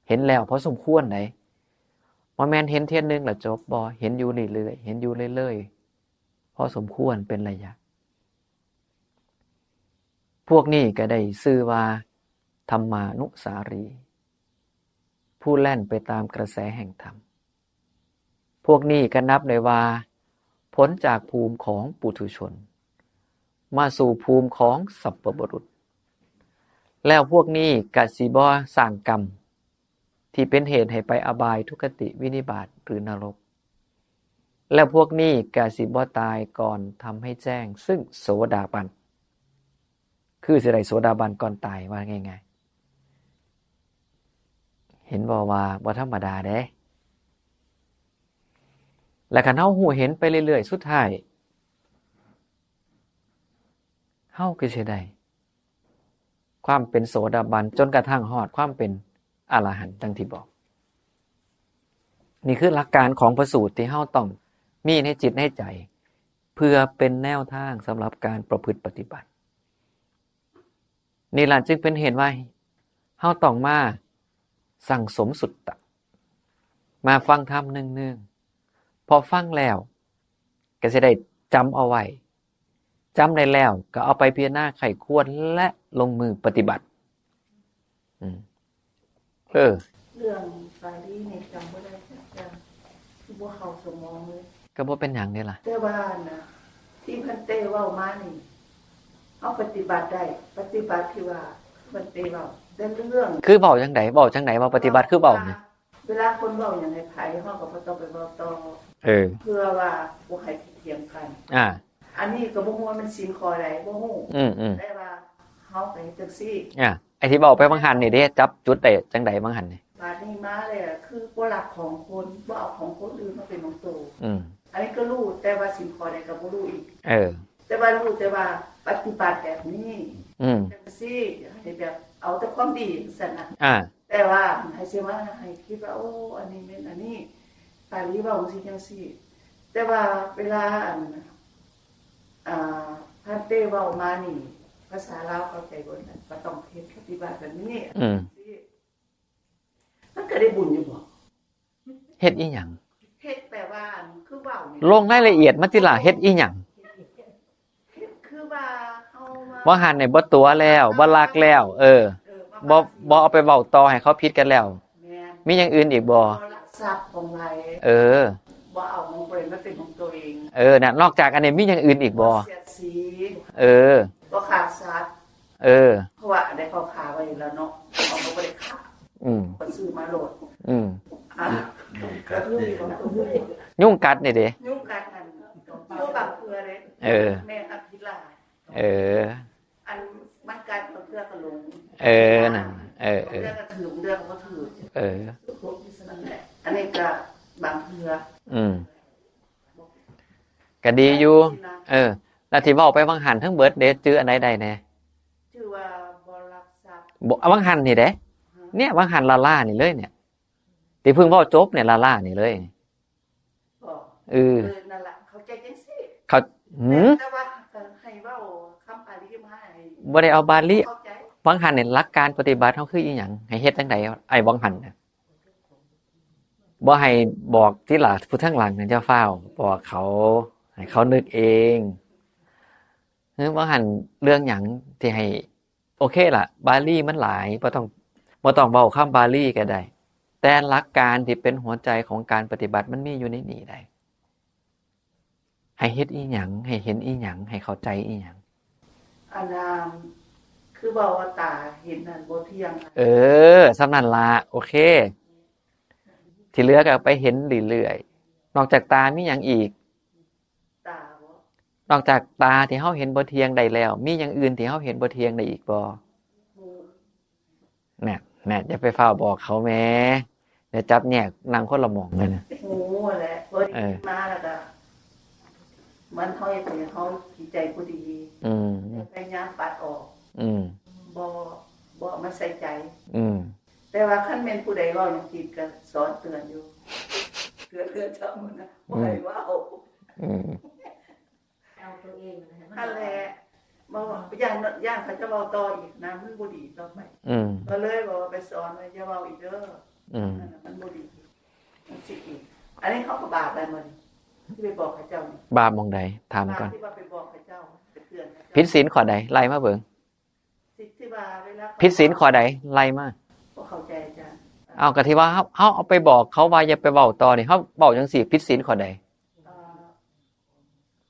เห็นแล้วพอสมควรได๋ บ่แม่นเห็นเทื่อหนึ่งแล้วจบ บ่ เห็นอยู่เรื่อยๆ เห็นอยู่เรื่อยๆ พอสมควรเป็นระยะ พวกนี้ก็ได้ชื่อว่าธรรมานุสาลี ผู้แล่นไปตามกระแสแห่งธรรม พวกนี้ก็นับได้ว่าพ้นจากภูมิของปุถุชน มาสู่ภูมิของสัพพบุรุษ แล้วพวกนี้ก็สิบ่สร้างกรรมที่เป็นเหตุให้ไปอบาย ทุกขติ วินิบาต หรือนรก แล้วพวกนี้ก็สิบ่ตายก่อนทำให้แจ้งซึ่งโสดาบัน คือสิได้โสดาบันก่อนตาย ว่าง่ายๆ เห็นบ่ว่าบ่ธรรมดาเด้ และคันเฮาฮู้เห็นไปเรื่อยๆ สุดท้าย เฮาก็สิได้ความเป็นโสดาบัน จนกระทั่งฮอดความเป็นอรหันต์ ดังที่บอก นี่คือหลักการของพระสูตรที่เฮาต้องมีในจิตในใจ เพื่อเป็นแนวทางสำหรับการประพฤติปฏิบัติ นี่ล่ะจึงเป็นเหตุว่าเฮาต้องมาสั่งสมสุตตะ มาฟังธรรมเนืองๆ พอฟังแล้วก็สิได้จำเอาไว้ จำได้แล้วก็เอาไปพิจารณาใคร่ครวญและลงมือปฏิบัติ อืม เออ เรื่องสาลีนี่จำบ่ได้จักอย่าง คือบ่เข้าสมองเลย ก็บ่เป็นหยังเด้ล่ะ แต่ว่านะ ที่พันเตเว้ามานี่ เอาปฏิบัติได้ ปฏิบัติที่ว่าพันเตเว้า แต่เรื่อง คือเว้าจั่งใด เว้าจั่งใด ว่าปฏิบัติคือเว้านี่ เวลาคนเว้าหยังให้ไผ เฮาก็บ่ต้องไปเว้าต่อ เออ เพื่อว่าบ่ให้เถียงกัน อ่า อันนี้ก็บ่ฮู้ว่ามันศีลข้อใด บ่ฮู้ อืมอืม แต่ว่าเฮาก็เฮ็ดจังซี่ อ่า ไอ้ที่เว้าไปบางหันนี่เด้ จับจุดได้จังใดบางหันนี่ บาดนี้มาเลยอะ คือบ่รักของคน บ่เอาของคนอื่นมาเป็นของตัว อืม อันนี้ก็รู้ แต่ว่าศีลข้อใดก็บ่รู้อีก เออ แต่ว่ารู้แต่ว่าปฏิบัติแบบนี้ อืม จังซี่ ให้แบบเอาแต่ความดีจังซั่นน่ะ อ่า แต่ว่าให้สิว่าให้คิดว่า โอ้ อันนี้แม่นอันนี้ ปาลีเว้าจังซี่จังซี่ แต่ว่าเวลาอัน อ่า พันเตเว้ามานี่ ภาษาลาวเข้าใจเบิดน่ะ ก็ต้องเฮ็ดปฏิบัติแบบนี้ อืม มันก็ได้บุญอยู่บ่ เฮ็ดอีหยัง เฮ็ดแปลว่าอันคือเว้านี่ ลงรายละเอียดมาติล่ะ เฮ็ดอีหยัง เฮ็ดคือว่าเฮามา บ่หันนี่บ่ตั๋วแล้ว บ่รักแล้ว เออ เออ บ่บ่เอาไปเว้าต่อให้เขาผิดกันแล้ว แม่น มีอย่างอื่นอีกบ่ บ่ลักทรัพย์ของไผ เออ บ่เอาของไผมาเป็นของตัวเอง เออน่ะ นอกจากอันนี้มีอย่างอื่นอีกบ่ เสียดสี เออ บ่ฆ่าสัตว์ เออ เพราะว่าได้เขาฆ่าไว้แล้วเนาะ เขาก็บ่ได้ฆ่า อืม ก็ซื้อมาโลด อืม อ่ะ ยุงกัดเด้ ยุงกัดนี่เด้ ยุงกัดนั่นตัวบางเทื่อเด้ เออ แม่อภิลา เออ อันมันกัดบางเทื่อก็หลง เออนั่น เออ เออ บางเทื่อก็ถือ บางเทื่อก็บ่ถือ เออ นั่นแหละ อันนี้ก็บางเทื่อ อืม ก็ดีอยู่ เออ แล้วที่เว้าไปบางหันทั้งเบิดเด้ จื่ออันใดได้แน่ ชื่อว่าบ่ลักทรัพย์ บ่บางหันนี่เด้ เนี่ยบางหันล่าๆนี่เลยเนี่ย ที่เพิ่งเว้าจบเนี่ยล่าๆนี่เลย บ่ เออ เออ นั่นล่ะ เข้าใจจังซี่ เขาหืม แต่ว่าให้เว้าคำปาลีมาให้ บ่ได้เอาบาลี เข้าใจ บางหันเนี่ยหลักการปฏิบัติเฮาคืออีหยัง ให้เฮ็ดจังใด ไอ้บางหันน่ะ บ่ให้บอกที่หลัง ผู้ทั้งหลังเนี่ยจะฟ้าวบอกเขา ให้เขานึกเอง เฮ้ย บางหันเรื่องหยังที่ให้ โอเคล่ะ บาลีมันหลาย บ่ต้อง บ่ต้องเว้าคำบาลีก็ได้ แต่หลักการที่เป็นหัวใจของการปฏิบัติมันมีอยู่ในนี่ได้ ให้เฮ็ดอีหยัง ให้เห็นอีหยัง ให้เข้าใจอีหยัง อันนั้นคือบอกว่าตาเห็นนั่นบ่เที่ยง เออ ส่ำนั้นละ โอเค ที่เหลือก็ไปเห็นเรื่อยๆ นอกจากตามีหยังอีก ตาบ่ นอกจากตาที่เฮาเห็นบ่เที่ยงได้แล้ว มีอย่างอื่นที่เฮาเห็นบ่เที่ยงได้อีกบ่ หู เนี่ยเนี่ยอย่าไปฟ้าวบอกเขาแหม เดี๋ยวจับแยกนั่งคนละหม่องเลยนะ หูแหละบ่ได้ เออ มาแล้วก็มันเฮาเฮ็ดให้เฮาจิตใจบ่ดี อืม พยายามปัดออก อืม บ่บ่เอามาใส่ใจ อืม แต่ว่าคันแม่นผู้ใดเว้าหยังผิดก็สอนเตือนอยู่ เตือนเตือนเจ้านะบ่ให้เว้า อืม เอาตัวเองนะให้มัน นั่นแหละบ่ว่าย่านย่านเขาจะเว้าต่ออีกนะ มันบ่ดีต่อไป อืม ก็เลยบอกว่าไปสอนว่าอย่าเว้าอีกเด้อ อืม นั่นน่ะมันบ่ดี มันสิอีก อันนี้เขาก็บาปแล้วมื้อนี้ที่ไปบอกเขาเจ้านี่ บาปหม่องใด ถามก่อน บาปที่ว่าไปบอกเขาเจ้า ไปเตือนเขาเจ้า ผิดศีลข้อใด ไล่มาเบิ่ง สิที่ว่าเวลา ผิดศีลข้อใด ไล่มา บ่เข้าใจอาจารย์ เอาก็ที่ว่าเฮาเฮาเอาไปบอกเขาว่าอย่าไปเว้าต่อนี่ เฮาเว้าจังซี่ ผิดศีลข้อใด เอ่อ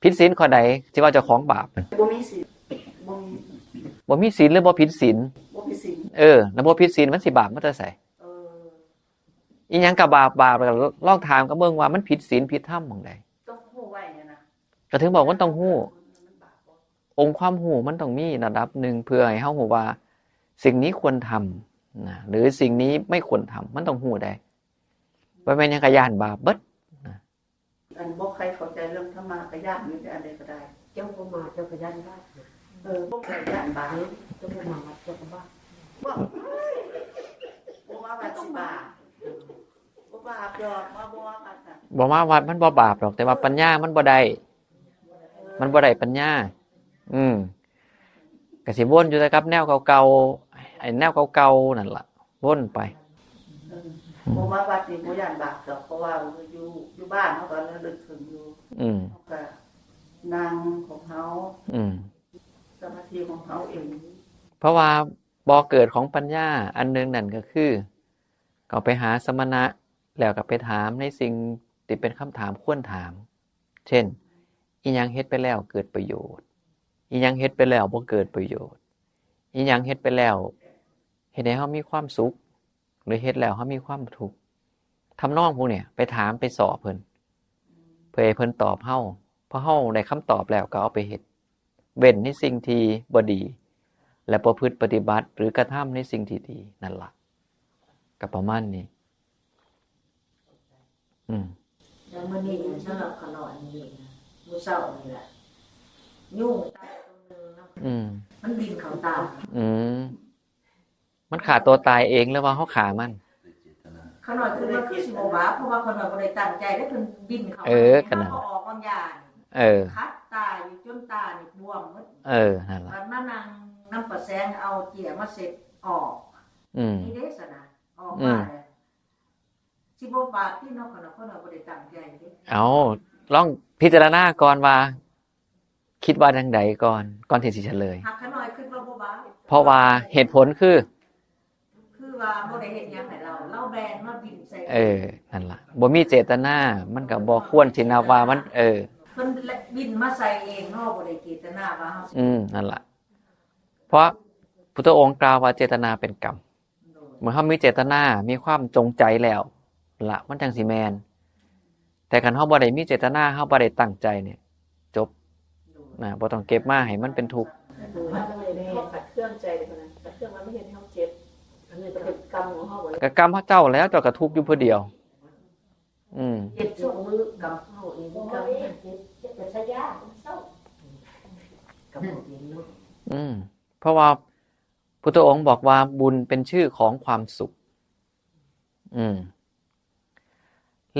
ผิดศีลข้อใด ที่ว่าเจ้าของบาปน่ะ บ่มีศีล บ่มี บ่มีศีลหรือบ่ผิดศีล บ่มีศีล เออ แล้วบ่ผิดศีลมันสิบาปมาแต่ไส เออ อีหยังก็บาป บาป แล้วก็ลองถามกับเบิ่งว่ามันผิดศีลผิดธรรมหม่องใด ต้องฮู้ไว้เนี่ยนะ ก็ถึงบอกมันต้องฮู้ มันบาปบ่ องค์ความฮู้มันต้องมีระดับหนึ่ง เพื่อให้เฮาฮู้ว่าสิ่งนี้ควรทำนะ หรือสิ่งนี้ไม่ควรทำ มันต้องฮู้ได้ บ่แม่นหยังก็ย้านบาปเบิด อันบ่ใครเข้าใจเรื่องธรรมะก็ย่านอยู่ในอันใดก็ได้ เจ้าบ่มาเจ้าก็ย่านบาปนะ เออบ่ใครย่านบาป เจ้าบ่มาวัดเจ้าก็บาป บ่บ่ว่าว่าสิบาปบ่บาปดอกมาบ่ว่ากันน่ะ บ่มาวัดมันบ่บาปดอก แต่ว่าปัญญามันบ่ได้ มันบ่ได้ปัญญา อืม ก็สิวนอยู่แต่กับแนวเก่าๆ ไอ้แนวเก่าๆ นั่นล่ะ วนไป เออบ่มาวัดนี่บ่ย่านบาปดอก เพราะว่าอยู่อยู่บ้านเฮาก็ระลึกถึงอยู่ อืม เฮาก็นั่งของเฮา อืม สมาธิของเฮาเอง เพราะว่าบ่อเกิดของปัญญาอันหนึ่งนั่นก็คือ ก็ไปหาสมณะ แล้วก็ไปถามในสิ่งที่เป็นคำถามควรถาม เช่น อีหยังเฮ็ดไปแล้วเกิดประโยชน์ อีหยังเฮ็ดไปแล้วบ่เกิดประโยชน์ อีหยังเฮ็ดไปแล้วเฮ็ดให้เฮามีความสุข หรือเฮ็ดแล้วเฮามีความทุกข์ ทำนองพวกเนี่ย ไปถามไปสอบเพิ่น เพื่อให้เพิ่นตอบเฮา พอเฮาได้คำตอบแล้วก็เอาไปเฮ็ด เว้นในสิ่งที่บ่ดี และประพฤติปฏิบัติหรือกระทำในสิ่งที่ดี นั่นล่ะ ก็ประมาณนี้ อืม แล้วมื้อนี้สำหรับขะน้อยนี่นะ มื้อเช้านี่แหละ ยุงตายตัวหนึ่งนะ อืม มันบินเข้าตา อืม มันฆ่าตัวตายเองหรือว่าเฮาฆ่ามัน ขะน้อยคือว่าคือสิบ่บาป เพราะว่าขะน้อยบ่ได้ตั้งใจ แล้วเพิ่นบินเข้า เออ ก็นั่น ก็ออกบางอย่าง เออ คัดตาอยู่จนตานี่บวมหมด เออ นั่นล่ะ มันมานั่งนำประแสงเอาเจียมาเสร็จออก อืม นี่เด้สนะ ออก อื มาม เลย สิบ่บาปที่เนาะ ขะน้อย ขะน้อยบ่ได้ตั้งใจเด้ เอา ลองพิจารณาก่อนว่า คิดว่าจังใดก่อน ก่อนที่สิเฉลย หากขะน้อยคิดว่าบ่บาป เพราะว่าเหตุผลคือ คือว่าบ่ได้เฮ็ดหยังให้เรา เราแบนมาบินใส่ เออ นั่นล่ะ บ่มีเจตนา มันก็บ่ควรสินับว่ามัน เออ เพิ่นบินมาใส่เองเนาะ บ่ได้เจตนาว่าเฮา อืม นั่นล่ะ เพราะพุทธองค์กล่าวว่าเจตนาเป็นกรรม เมื่อเฮามีเจตนา มีความจงใจแล้ว ละ มันจังสิแม่น แต่คันเฮาบ่ได้มีเจตนา เฮาบ่ได้ตั้งใจเนี่ย จบ นะ บ่ต้องเก็บมาให้มันเป็นทุกข์ ว่ามันเลยเนี่ยขัดเครื่องใจเลยนะขัดเครื่องมันไม่เห็นให้เขาเจ็บ อันนี้ก็เป็นกรรมของเขาหมดเลย ก็กรรมเฮาเจ้าแล้ว เจ้าก็ทุกข์อยู่ผู้เดียว อืม เจ็บช่วงมือกรรมเขาเองกรรมเจ็บเจ็บแต่ชะยามันเศร้ากรรมเขาเองเนาะ อืม เพราะว่าพุทธองค์บอกว่าบุญเป็นชื่อของความสุข อืม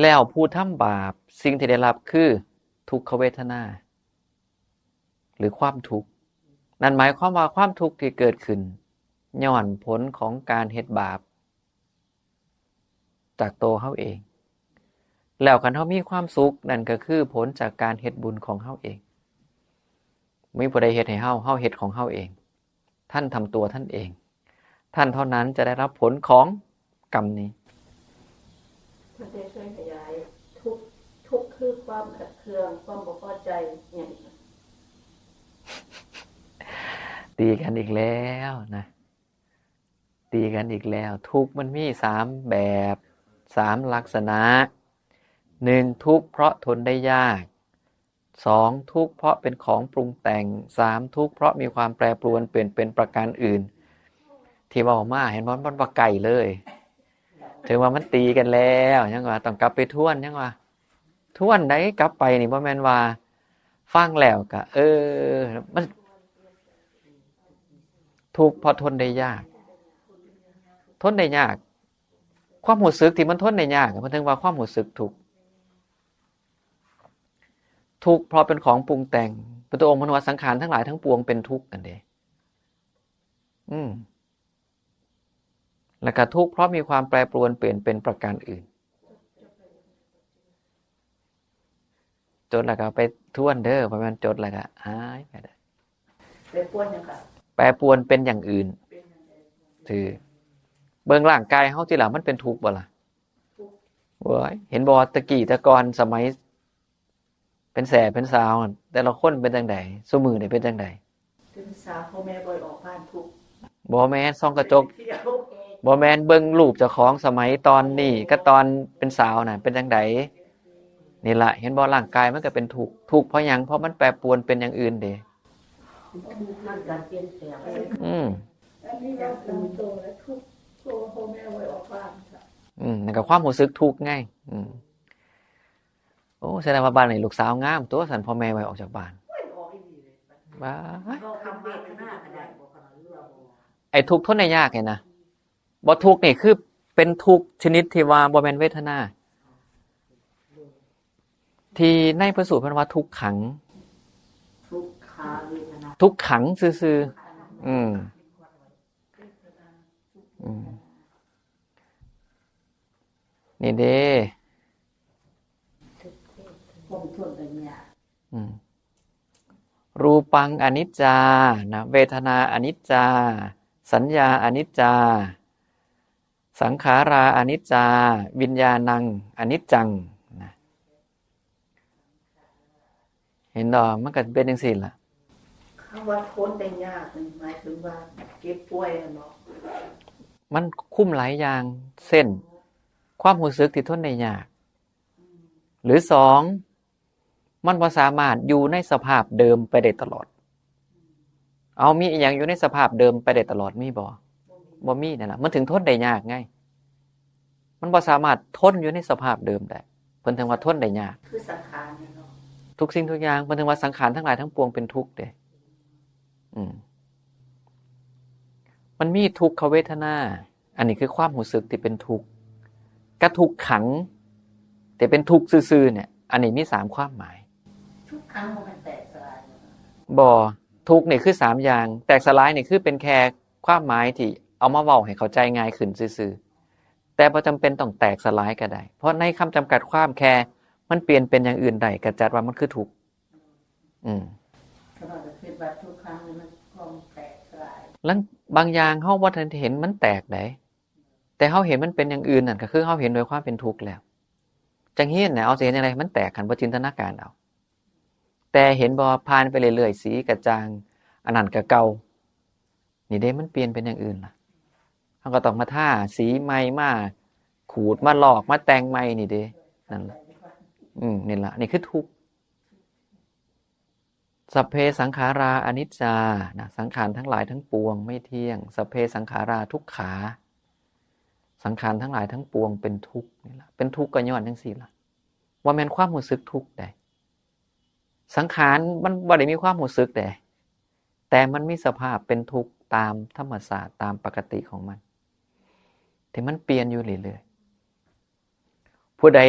แล้วผู้ทำบาป สิ่งที่ได้รับคือทุกขเวทนา หรือความทุกข์ นั่นหมายความว่าความทุกข์ที่เกิดขึ้น ย้อนผลของการเฮ็ดบาป จากตัวเฮาเอง แล้วคันเฮามีความสุข นั่นก็คือผลจากการเฮ็ดบุญของเฮาเอง มีผู้ใดเฮ็ดให้เฮา เฮาเฮ็ดของเฮาเอง ท่านทำตัวท่านเอง ท่านเท่านั้นจะได้รับผลของกรรมนี้ มันได้ช่วยขยายทุกข์ทุกข์คือความขัดเคืองความบ่พอใจเนี่ย ตีกันอีกแล้วนะ ตีกันอีกแล้ว ทุกข์มันมีสามแบบ สามลักษณะ หนึ่ง ทุกข์เพราะทนได้ยาก สอง ทุกข์เพราะเป็นของปรุงแต่ง สาม ทุกข์เพราะมีความแปรปรวนเปลี่ยนเป็นประการอื่น ที่เว้ามาเห็นบ่ มันบ่ไกลเลย ถึงว่ามันตีกันแล้ว ยังว่าต้องกลับไปทวน ยังว่า ทวนใดกลับไปนี่บ่แม่นว่า ฟังแล้วก็ เออ มัน ทุกข์เพราะทนได้ยาก ทนได้ยาก ความรู้สึกที่มันทนได้ยาก มันถึงว่าความรู้สึกทุกข์ ทุกข์เพราะเป็นของปรุงแต่ง พุทธองค์เพิ่นว่าสังขารทั้งหลายทั้งปวงเป็นทุกข์นั่นเด้ อืม แล้วก็ทุกข์เพราะมีความแปรปรวนเปลี่ยนเป็นประการอื่น จดแล้วก็ไปทวนเด้อ ประมาณจดแล้วก็หายไปได้ ไปปวดยังค่ะ แปรปรวนเป็นอย่างอื่น คือ เบิ่งร่างกายเฮาติล่ะ มันเป็นทุกข์บ่ล่ะ โอ้ย เห็นบ่ ตะกี้แต่ก่อนสมัย เป็นแสเป็นสาว แต่ละคนเป็นจังใด ซุมื้อนี่เป็นจังใด เป็นสาวพ่อแม่บ่อยออกบ้านทุกข์ บ่แม่นส่องกระจก เที่ยว บ่แม่นเบิ่งรูปเจ้าของสมัยตอนนี้กับตอนเป็นสาวน่ะ เป็นจังใด นี่ล่ะ เห็นบ่ ร่างกายมันก็เป็นทุกข์ ทุกข์เพราะหยัง เพราะมันแปรปรวนเป็นอย่างอื่นเด้ ร่างกายเปลี่ยนแปลง อืม อันนี้เราตั้งตัวและทุกข์ตัวพ่อแม่ไว้ออกบ้านค่ะ อืม นั่นก็ความรู้สึกทุกข์ไง อืม โอ้ แสดงว่าบ้านนี้ลูกสาวงาม ตัวสันพ่อแม่ไว้ออกจากบ้าน ไม่ออกอีหลีเลย บ้า เราทำเวทนาก็ได้บ่ขนาดเรื่องบ่ ไอ้ทุกข์ทนได้ยากเนี่ยนะ บ่ทุกข์นี่คือเป็นทุกข์ชนิดที่ว่าบ่แม่นเวทนา ที่ในพระสูตรเพิ่นว่าทุกขัง ทุกขาเวทนา ทุกขังซื่อๆ อืม อืม นี่เด้ คงทนได้ยาก อืม รูปังอนิจจา นะ เวทนาอนิจจา สัญญาอนิจจา สังขาราอนิจจา วิญญาณังอนิจจัง นะ เห็นบ่ มันก็เป็นจังซี่ล่ะ คำว่าทนได้ยากนี่หมายถึงว่าเจ็บป่วยอะเนาะ มันคุมหลายอย่าง เช่น ความรู้สึกที่ทนได้ยาก หรือสอง มันบ่สามารถอยู่ในสภาพเดิมไปได้ตลอด เอามีอีหยังอยู่ในสภาพเดิมไปได้ตลอดมีบ่ บ่มีนั่นล่ะ มันถึงทนได้ยากไง มันบ่สามารถทนอยู่ในสภาพเดิมได้ เพิ่นถึงว่าทนได้ยาก คือสังขารเนี่ยเนาะ ทุกสิ่งทุกอย่าง เพิ่นถึงว่าสังขารทั้งหลายทั้งปวงเป็นทุกข์เด้ อืม มันมีทุกขเวทนา อันนี้คือความรู้สึกที่เป็นทุกข์ กับทุกขัง ที่เป็นทุกข์ซื่อๆเนี่ย อันนี้มีสามความหมาย ทุกขังบ่แม่นแตกสลายบ่ บ่ ทุกข์นี่คือสามอย่าง แตกสลายนี่คือเป็นแค่ความหมายที่เอามาเว้าให้เข้าใจง่ายขึ้นซื่อๆ แต่บ่จำเป็นต้องแตกสลายก็ได้ เพราะในคำจำกัดความแค่มันเปลี่ยนเป็นอย่างอื่นได้ ก็จัดว่ามันคือทุกข์ อืม ก็ว่าก็คิดว่าทุกขังนี่มันก็แตกสลาย แล้วบางอย่างเฮาบ่ทันเห็นมันแตกได๋ แต่เฮาเห็นมันเป็นอย่างอื่นนั่นก็คือเฮาเห็นโดยความเป็นทุกข์แล้ว จั่งเห็นน่ะ เอาสิเห็นจั่งใด๋ มันแตก คันบ่จินตนาการเอา แต่เห็นบ่ ผ่านไปเรื่อยๆ สีก็จาง อันนั้นก็เก่า นี่เด้ มันเปลี่ยนเป็นอย่างอื่นล่ะ เฮาก็ต้องมาทาสีใหม่ มาขูด มาลอก มาแต่งใหม่นี่เด้ นั่นล่ะ อืม นี่ล่ะ นี่คือทุกข์ สัพเพสังขาราอนิจจา นะ สังขารทั้งหลายทั้งปวงไม่เที่ยง สัพเพสังขาราทุกขา สังขารทั้งหลายทั้งปวงเป็นทุกข์นี่ล่ะ เป็นทุกข์ก็ย้อนจั่งซี้ล่ะ ว่าแม่นความรู้สึกทุกข์ใด๋ สังขารมันบ่ได้มีความรู้สึกใด๋ แต่มันมีสภาพเป็นทุกข์ตามธรรมชาติ ตามปกติของมัน ที่มันเปลี่ยนอยู่เรื่อยๆ ผู้ใด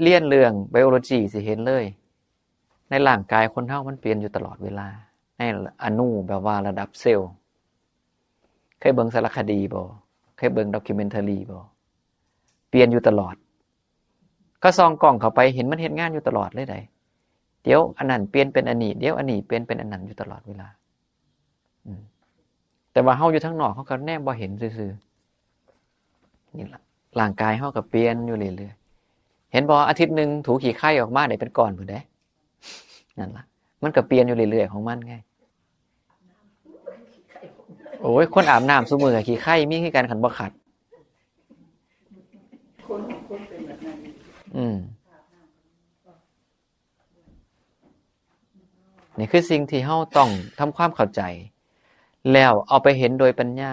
เรียนเรื่องไบโอโลจีสิเห็นเลย ในร่างกายคนเฮามันเปลี่ยนอยู่ตลอดเวลา ในอณูแบบว่าระดับเซลล์ เคยเบิ่งสารคดีบ่ เคยเบิ่งด็อกคิวเมนทารีบ่ เปลี่ยนอยู่ตลอด ก็ส่องกล้องเข้าไปเห็นมันเฮ็ดงานอยู่ตลอดเลยได๋ เดี๋ยวอันนั้นเปลี่ยนเป็นอันนี้ เดี๋ยวอันนี้เปลี่ยนเป็นอันนั้นอยู่ตลอดเวลา อืม แต่ว่าเฮาอยู่ทางนอก เฮาก็แนมบ่เห็นซื่อๆ นี่ล่ะ ร่างกายเฮาก็เปลี่ยนอยู่เรื่อยๆ เห็นบ่ อาทิตย์หนึ่งถูขี้ไคออกมาได้เป็นก้อนพู้นเด้ นั่นล่ะ มันก็เปลี่ยนอยู่เรื่อยๆ ของมันไง โอ้ย คนอาบน้ำซุมื้อก็ขี้ไคมีคือกัน คันบ่ขัด คน คนเป็นแบบนั้น อืม นี่คือสิ่งที่เฮาต้องทำความเข้าใจ แล้วเอาไปเห็นโดยปัญญา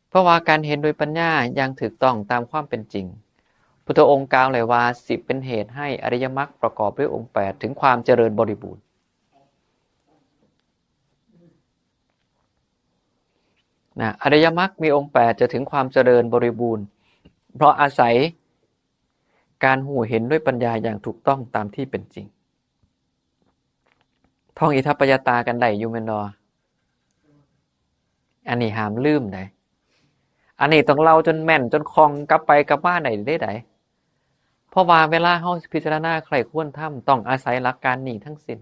เพราะว่าการเห็นโดยปัญญาอย่างถูกต้องตามความเป็นจริง พุทธองค์กล่าวเลยว่า สิเป็นเหตุให้อริยมรรคประกอบด้วยองค์แปดถึงความเจริญบริบูรณ์ นะ อริยมรรคมีองค์แปดจะถึงความเจริญบริบูรณ์ เพราะอาศัยการรู้เห็นด้วยปัญญาอย่างถูกต้องตามที่เป็นจริง ท่องอิทัปปัจจตากันได้อยู่แม่นบ่ อันนี้ห้ามลืมได๋ อันนี้ต้องเล่าจนแม่น จนคล่อง กลับไปกลับมาได้เด้ได๋ เพราะว่าเวลาเฮาพิจารณาใคร่ครวญธรรม ต้องอาศัยหลักการนี้ทั้งสิ้น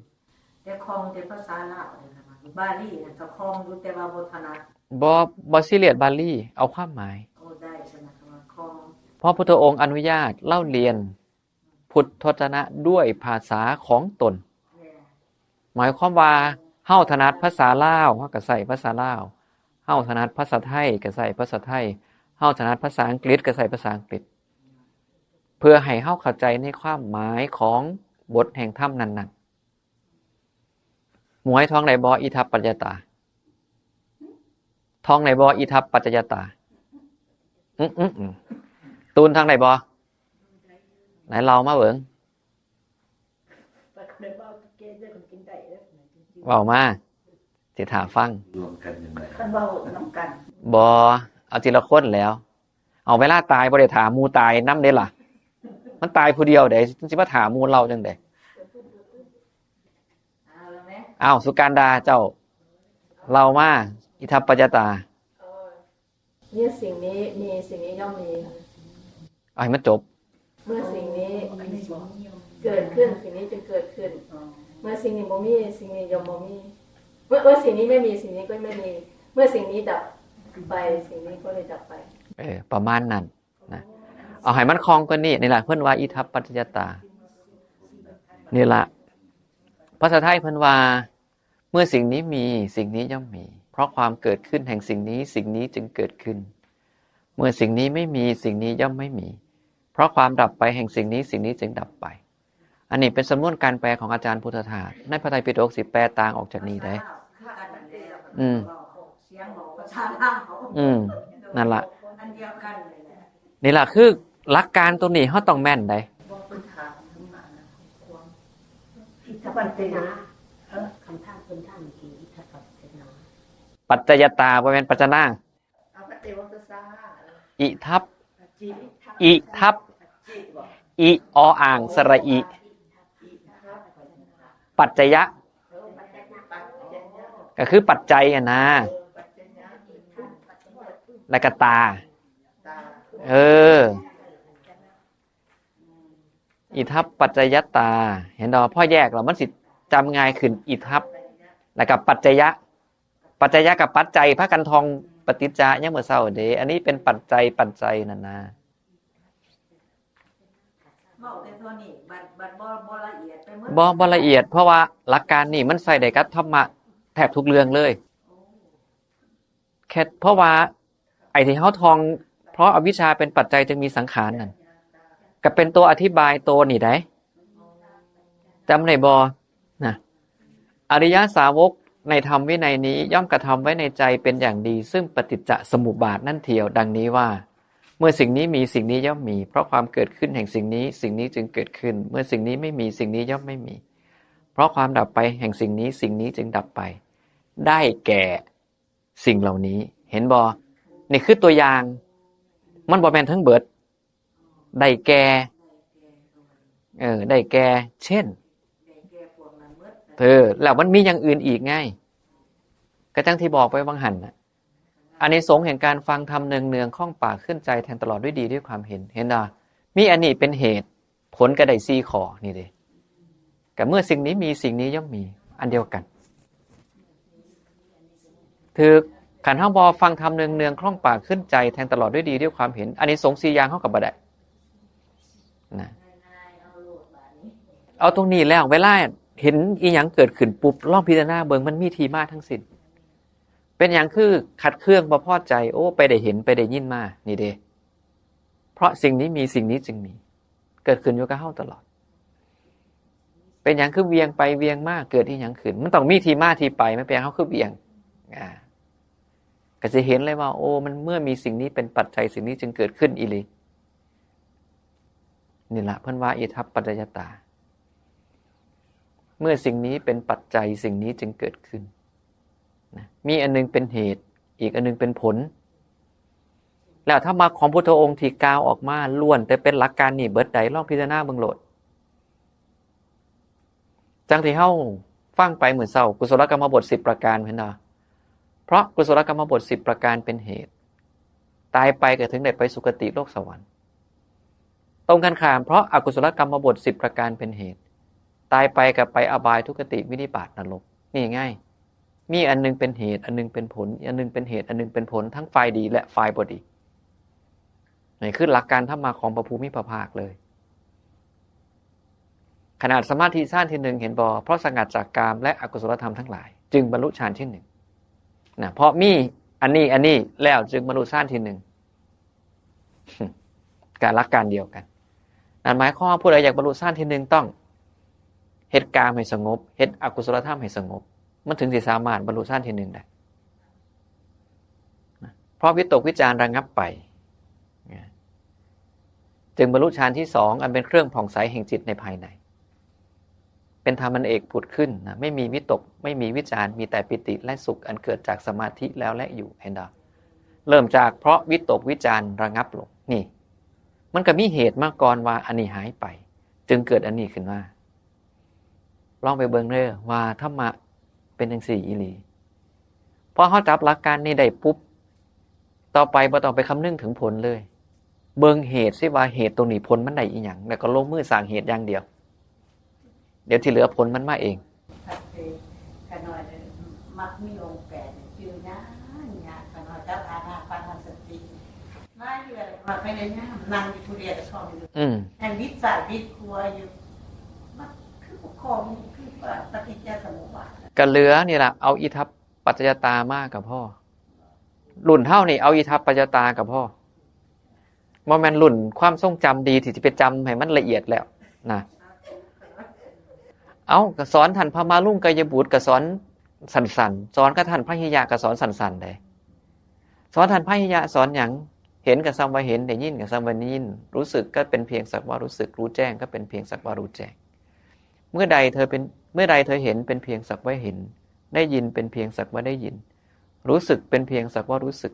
แต่คล่องแต่ภาษาลาวนี่นะ บาลีนั่นก็คล่องอยู่ แต่ว่าบ่ถนัด บ่ บ่ซีเรียสบาลี เอาความหมาย โอ้ ได้ สมัครว่าคล่อง เพราะพุทธองค์อนุญาตเฮาเรียนพุทธวจนะด้วยภาษาของตน แม่น หมายความว่าเฮาถนัดภาษาลาว เฮาก็ใช้ภาษาลาว เฮาถนัดภาษาไทยก็ใช้ภาษาไทย เฮาถนัดภาษาอังกฤษก็ใช้ภาษาอังกฤษ เพื่อให้เฮาเข้าใจในความหมายของบทแห่งธรรมนั้นๆ หมวยท่องได้บ่ อิทัปปัจจตา ท่องได้บ่ อิทัปปัจจตา อืมอืมอืม ตูนท่องได้บ่ ไหนเล่ามาเบิ่ง เว้ามา สิถ่าฟัง รวมกันยังไง คันเว้านำกัน บ่ เอาทีละคนแล้ว เอาเวลาตายบ่ได้ถ่าหมู่ตายนำเด้ล่ะ มันตายผู้เดียวเด้ มันสิมาถ่าหมู่เล่าจั่งใด๋ เอาแล้วแม่ อ้าว สุการดาเจ้า เล่ามา อิทัปปัจจตา เมื่อสิ่งนี้มีสิ่งนี้ย่อมมี เอาให้มันจบ เมื่อสิ่งนี้เกิดขึ้น สิ่งนี้จึงเกิดขึ้น เมื่อสิ่งนี้บ่มี สิ่งนี้ย่อมบ่มี เมื่อ เมื่อสิ่งนี้ไม่มี สิ่งนี้ก็ไม่มี เมื่อสิ่งนี้ดับไป สิ่งนี้ก็เลยดับไป เออ ประมาณนั้นนะ เอาให้มันคล่องกว่านี้ นี่ล่ะ เพิ่นว่าอิทัปปัจจยตา นี่ล่ะ ภาษาไทยเพิ่นว่า เมื่อสิ่งนี้มี สิ่งนี้ย่อมมี เพราะความเกิดขึ้นแห่งสิ่งนี้ สิ่งนี้จึงเกิดขึ้น เมื่อสิ่งนี้ไม่มี สิ่งนี้ย่อมไม่มี เพราะความดับไปแห่งสิ่งนี้ สิ่งนี้จึงดับไป อันนี้เป็นสำนวนการแปลของอาจารย์พุทธทาส ในพระไตรปิฎกสิแปลต่างออกจากนี้ได้ อืม อืม นั่นละ นี่ละคือหลักการตัวนี้เราต้องแม่นได้ อิทธปัจจนะ เออ คำถาม คำถามเมื่อกี้ อิทธปัจจนะ ปัจจยตา บ่แม่นปัจจนา เอาพระเตวะสะ อิทัพ จิ อิทัพ จิบอก อิ ออ่าง สระอิ อิทัพ ปัจจยะ เออปัจจนะ ปัจจนะ ก็คือปัจจัยอะนะ ปัจจนะ แล้วก็ตา ตา เออ อิทัพปัจจยตา เห็นดอก พอแยกแล้วมันสิจำง่ายขึ้น อิทัพ แล้วก็ปัจจยะ ปัจจยะกับปัจจัยพากันท่องปฏิจจะยังเมื่อเช้าเด้ อันนี้เป็นปัจจัย ปัจจัยนั่นนะ เว้าแต่เท่านี้บัดบัดบ่บ่ละเอียดไปหมด บ่บ่ละเอียด เพราะว่าหลักการนี่มันใส่ได้กับธรรมะแทบทุกเรื่องเลย แค่เพราะว่า ไอ้ที่เฮาท่อง เพราะอวิชชาเป็นปัจจัยจึงมีสังขารนั่น ก็เป็นตัวอธิบายตัวนี่ได้ จำได้บ่ นะ อริยสาวกในธรรมวินัยนี้ย่อมกระทำไว้ในใจเป็นอย่างดี ซึ่งปฏิจจสมุปบาทนั่นเทียว ดังนี้ว่า เมื่อสิ่งนี้มี สิ่งนี้ย่อมมี เพราะความเกิดขึ้นแห่งสิ่งนี้ สิ่งนี้จึงเกิดขึ้น เมื่อสิ่งนี้ไม่มี สิ่งนี้ย่อมไม่มี เพราะความดับไปแห่งสิ่งนี้ สิ่งนี้จึงดับไป ได้แก่สิ่งเหล่านี้ เห็นบ่ นี่คือตัวอย่าง มันบ่แม่นทั้งเบิด ได้แก่ เออ ได้แก่ เช่น เออ แล้วมันมีอย่างอื่นอีกไง ก็จังที่บอกไปวังหันน่ะ อานิสงส์แห่งการฟังธรรมเนืองๆ คล่องปากขึ้นใจแทงตลอดด้วยดีด้วยความเห็น เห็นบ่ มีอันนี้เป็นเหตุ ผลก็ได้สี่ข้อ นี่เด้ ก็เมื่อสิ่งนี้มี สิ่งนี้ย่อมมี อันเดียวกัน ถืก คันเฮาบ่ฟังธรรมเนืองๆ คล่องปากขึ้นใจแทงตลอดด้วยดีด้วยความเห็น อานิสงส์สี่อย่างเฮาก็บ่ได้ นะ เอาตรงนี้แล้ว เวลาเห็นอีหยังเกิดขึ้นปุ๊บ ลองพิจารณาเบิ่ง มันมีที่มาทั้งสิ้น เป็นหยังคือขัดเคือง บ่พอใจ โอ้ ไปได้เห็น ไปได้ยินมา นี่เด้ เพราะสิ่งนี้มี สิ่งนี้จึงมี เกิดขึ้นอยู่กับเฮาตลอด เป็นหยังคือเวียงไปเวียงมา เกิดอีหยังขึ้น มันต้องมีที่มาที่ไป มันเป็นหยังเฮาคือเวียง อ่า ก็สิเห็นเลยว่า โอ้ มันเมื่อมีสิ่งนี้เป็นปัจจัย สิ่งนี้จึงเกิดขึ้นอีหลี นี่ละเพิ่นว่า อิทัปปัจจยตา เมื่อสิ่งนี้เป็นปัจจัย สิ่งนี้จึงเกิดขึ้น นะ มีอันหนึงเป็นเหตุ อีกอันหนึงเป็นผล แล้วธรรมะของพุทธองค์ที่กล่าวออกมา ล้วนแต่เป็นหลักการนี้เบิดใด ลองพิจารณาเบิ่งโลด จังที่เฮาฟังไปมื้อเช้า กุศลกรรมบทสิบประการ เห็นบ่ เพราะกุศลกรรมบทสิบประการเป็นเหตุ ตายไปก็ถึงได้ไปสุคติโลกสวรรค์ ตรงกันข้าม เพราะอกุศลกรรมบทสิบประการเป็นเหตุ ตายไปก็ไปอบายทุคติวินิบาตนรก นี่ไง มีอันหนึงเป็นเหตุ อันหนึงเป็นผล อันหนึงเป็นเหตุ อันหนึงเป็นผล ทั้งฝ่ายดีและฝ่ายบ่ดี นี่คือหลักการธรรมะของพระผู้มีพระภาคเลย ขนาดสมาธิฌานที่หนึ่ง เห็นบ่ เพราะสงัดจากกามและอกุศลธรรมทั้งหลาย จึงบรรลุฌานที่หนึ่ง นะ เพราะมีอันนี้ อันนี้ แล้วจึงบรรลุฌานที่หนึ่ง กับหลักการเดียวกัน นั่นหมายความว่าผู้ใดอยากบรรลุฌานที่หนึ่ง ต้องเฮ็ดกามให้สงบ เฮ็ดอกุศลธรรมให้สงบ มันถึงสิสามารถบรรลุฌานที่หนึ่งได้ นะ เพราะวิตกวิจารระงับไป นะ จึงบรรลุฌานที่สอง อันเป็นเครื่องผ่องใสแห่งจิตในภายใน เป็นธรรมอันเอกผุดขึ้น นะ ไม่มีวิตก ไม่มีวิจาร มีแต่ปีติและสุขอันเกิดจากสมาธิแล้วและอยู่ เห็นบ่ เริ่มจากเพราะวิตกวิจารระงับลง นี่ มันก็มีเหตุมาก่อนว่าอันนี้หายไป จึงเกิดอันนี้ขึ้นมา ลองไปเบิ่งเด้อว่าธรรมะเป็นจังซี่อีหลี พอเฮาจับหลักการนี้ได้ปุ๊บ ต่อไปบ่ต้องไปคำนึงถึงผลเลย เบิ่งเหตุซิว่าเหตุตรงนี้ผลมันได้อีหยัง แล้วก็ลงมือสร้างเหตุอย่างเดียว เดี๋ยวที่เหลือผลมันมาเอง ขะน้อยเลยมักมีองค์แปดเนี่ยจื่อยากยาก ขะน้อยจับอานาปานสติ มาอยู่เลย มาพยายามนั่งอยู่ผู้เดียวก็ท่องอยู่ อืม แห่งวิสัยวิครัวอยู่ มันคือปกครองคือปฏิจจสมุปบาท ก็เหลือนี่ล่ะ เอาอิทัปปัจจยตามาก็พอ รุ่นเฮานี่เอาอิทัปปัจจยตาก็พอ บ่แม่นรุ่นความทรงจำดีที่สิไปจำให้มันละเอียดแล้วนะ เอ้า ก็สอนท่านพระมาลุงกายบุตร ก็สอนสั้นๆ สอนกับท่านพระหิยะ ก็สอนสั้นๆ เด้ สอนท่านพระหิยะ สอนหยัง เห็นก็ส่ำว่าเห็น ได้ยินก็ส่ำว่าได้ยิน รู้สึกก็เป็นเพียงสักว่ารู้สึก รู้แจ้งก็เป็นเพียงสักว่ารู้แจ้ง เมื่อใดเธอเป็น เมื่อใดเธอเห็นเป็นเพียงสักว่าเห็น ได้ยินเป็นเพียงสักว่าได้ยิน รู้สึกเป็นเพียงสักว่ารู้สึก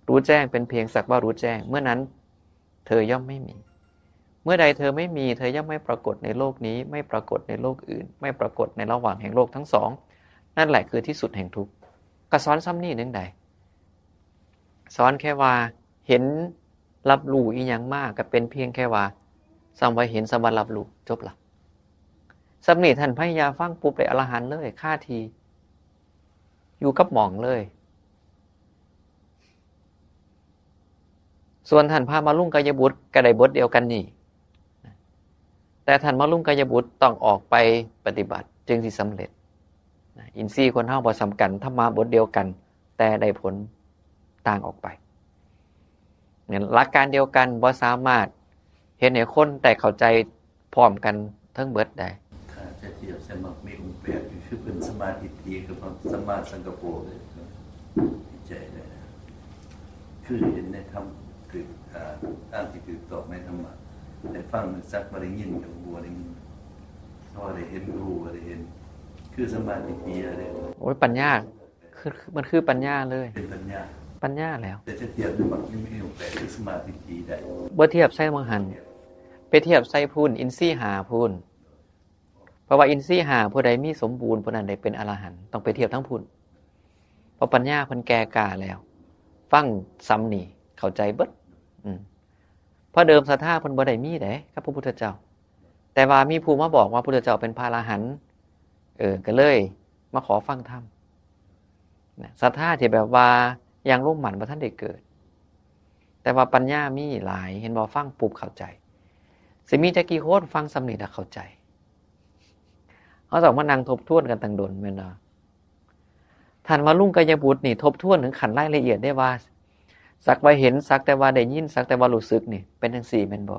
รู้แจ้งเป็นเพียงสักว่ารู้แจ้ง เมื่อนั้นเธอย่อมไม่มี เมื่อใดเธอไม่มี เธอย่อมไม่ปรากฏในโลกนี้ ไม่ปรากฏในโลกอื่น ไม่ปรากฏในระหว่างแห่งโลกทั้งสอง นั่นแหละคือที่สุดแห่งทุกข์ ก็สอนส่ำนี้หนึ่งใด สอนแค่ว่าเห็นรับรู้อีหยังมา ก็เป็นเพียงแค่ว่าส่ำว่าเห็น ส่ำว่ารับรู้ จบละ ส่ำนี้ท่านพระหิยะฟังปุ๊บได้อรหันต์เลย คาที่ อยู่กับหม่องเลย ส่วนท่านพระมาลุงกายบุตรก็ได้บทเดียวกันนี่ แต่ท่านมาลุงกายบุตรต้องออกไปปฏิบัติจึงสิสำเร็จนะ อินทรีย์คนเฮาบ่ส่ำกัน ธรรมะบทเดียวกัน แต่ได้ผลต่างออกไป เนี่ย หลักการเดียวกันบ่สามารถเฮ็ดให้คนได้เข้าใจพร้อมกันทั้งเบิดได้ ถ้าจะเทียบใส่มัคคมีองค์แปด นี่คือเป็นสัมมาทิฏฐิกับสัมมาสังกัปโปเลย ใจได้นะ คือเห็นในธรรม คือ อ่า ตามที่ถูกต้องในธรรมะ ได้ฟังสักว่าได้ยินกับบ่ได้ยิน เพราะว่าได้เห็นรู้ว่าได้เห็น คือสัมมาทิฏฐิอะไร โอ้ย ปัญญา คือ มันคือปัญญาเลย เป็นปัญญา ปัญญาแล้ว แต่จะเทียบในมัคคมีองค์แปด คือสัมมาทิฏฐิได้ บ่เทียบใส่มังหัน ไปเทียบใส่พู้น อินทรีย์ห้าพู้น เพราะว่าอินทรีย์ห้าผู้ใดมีสมบูรณ์ ผู้นั้นได้เป็นอรหันต์ ต้องไปเทียบทั้งพู้น เพราะปัญญาเพิ่นแก่กล้าแล้ว ฟังส่ำนี้เข้าใจเบิด อืม เพราะเดิมศรัทธาเพิ่นบ่ได้มีเด้กับพระพุทธเจ้า แต่ว่ามีผู้มาบอกว่าพุทธเจ้าเป็นพระอรหันต์ เออ ก็เลยมาขอฟังธรรมนะ ศรัทธาที่แบบว่ายังลงมั่นบ่ทันได้เกิด แต่ว่าปัญญามีหลาย เห็นบ่ ฟังปุ๊บเข้าใจ สิมีจักกี่คนฟังส่ำนี้แล้วเข้าใจ เฮาต้องมานั่งทบทวนกันตั้งโดนแม่นบ่ ท่านมาลุงกายบุตรนี่ทบทวนถึงขั้นรายละเอียดได้ว่า สักว่าเห็น สักแต่ว่าได้ยิน สักแต่ว่ารู้สึกนี่ เป็นจังซี่แม่นบ่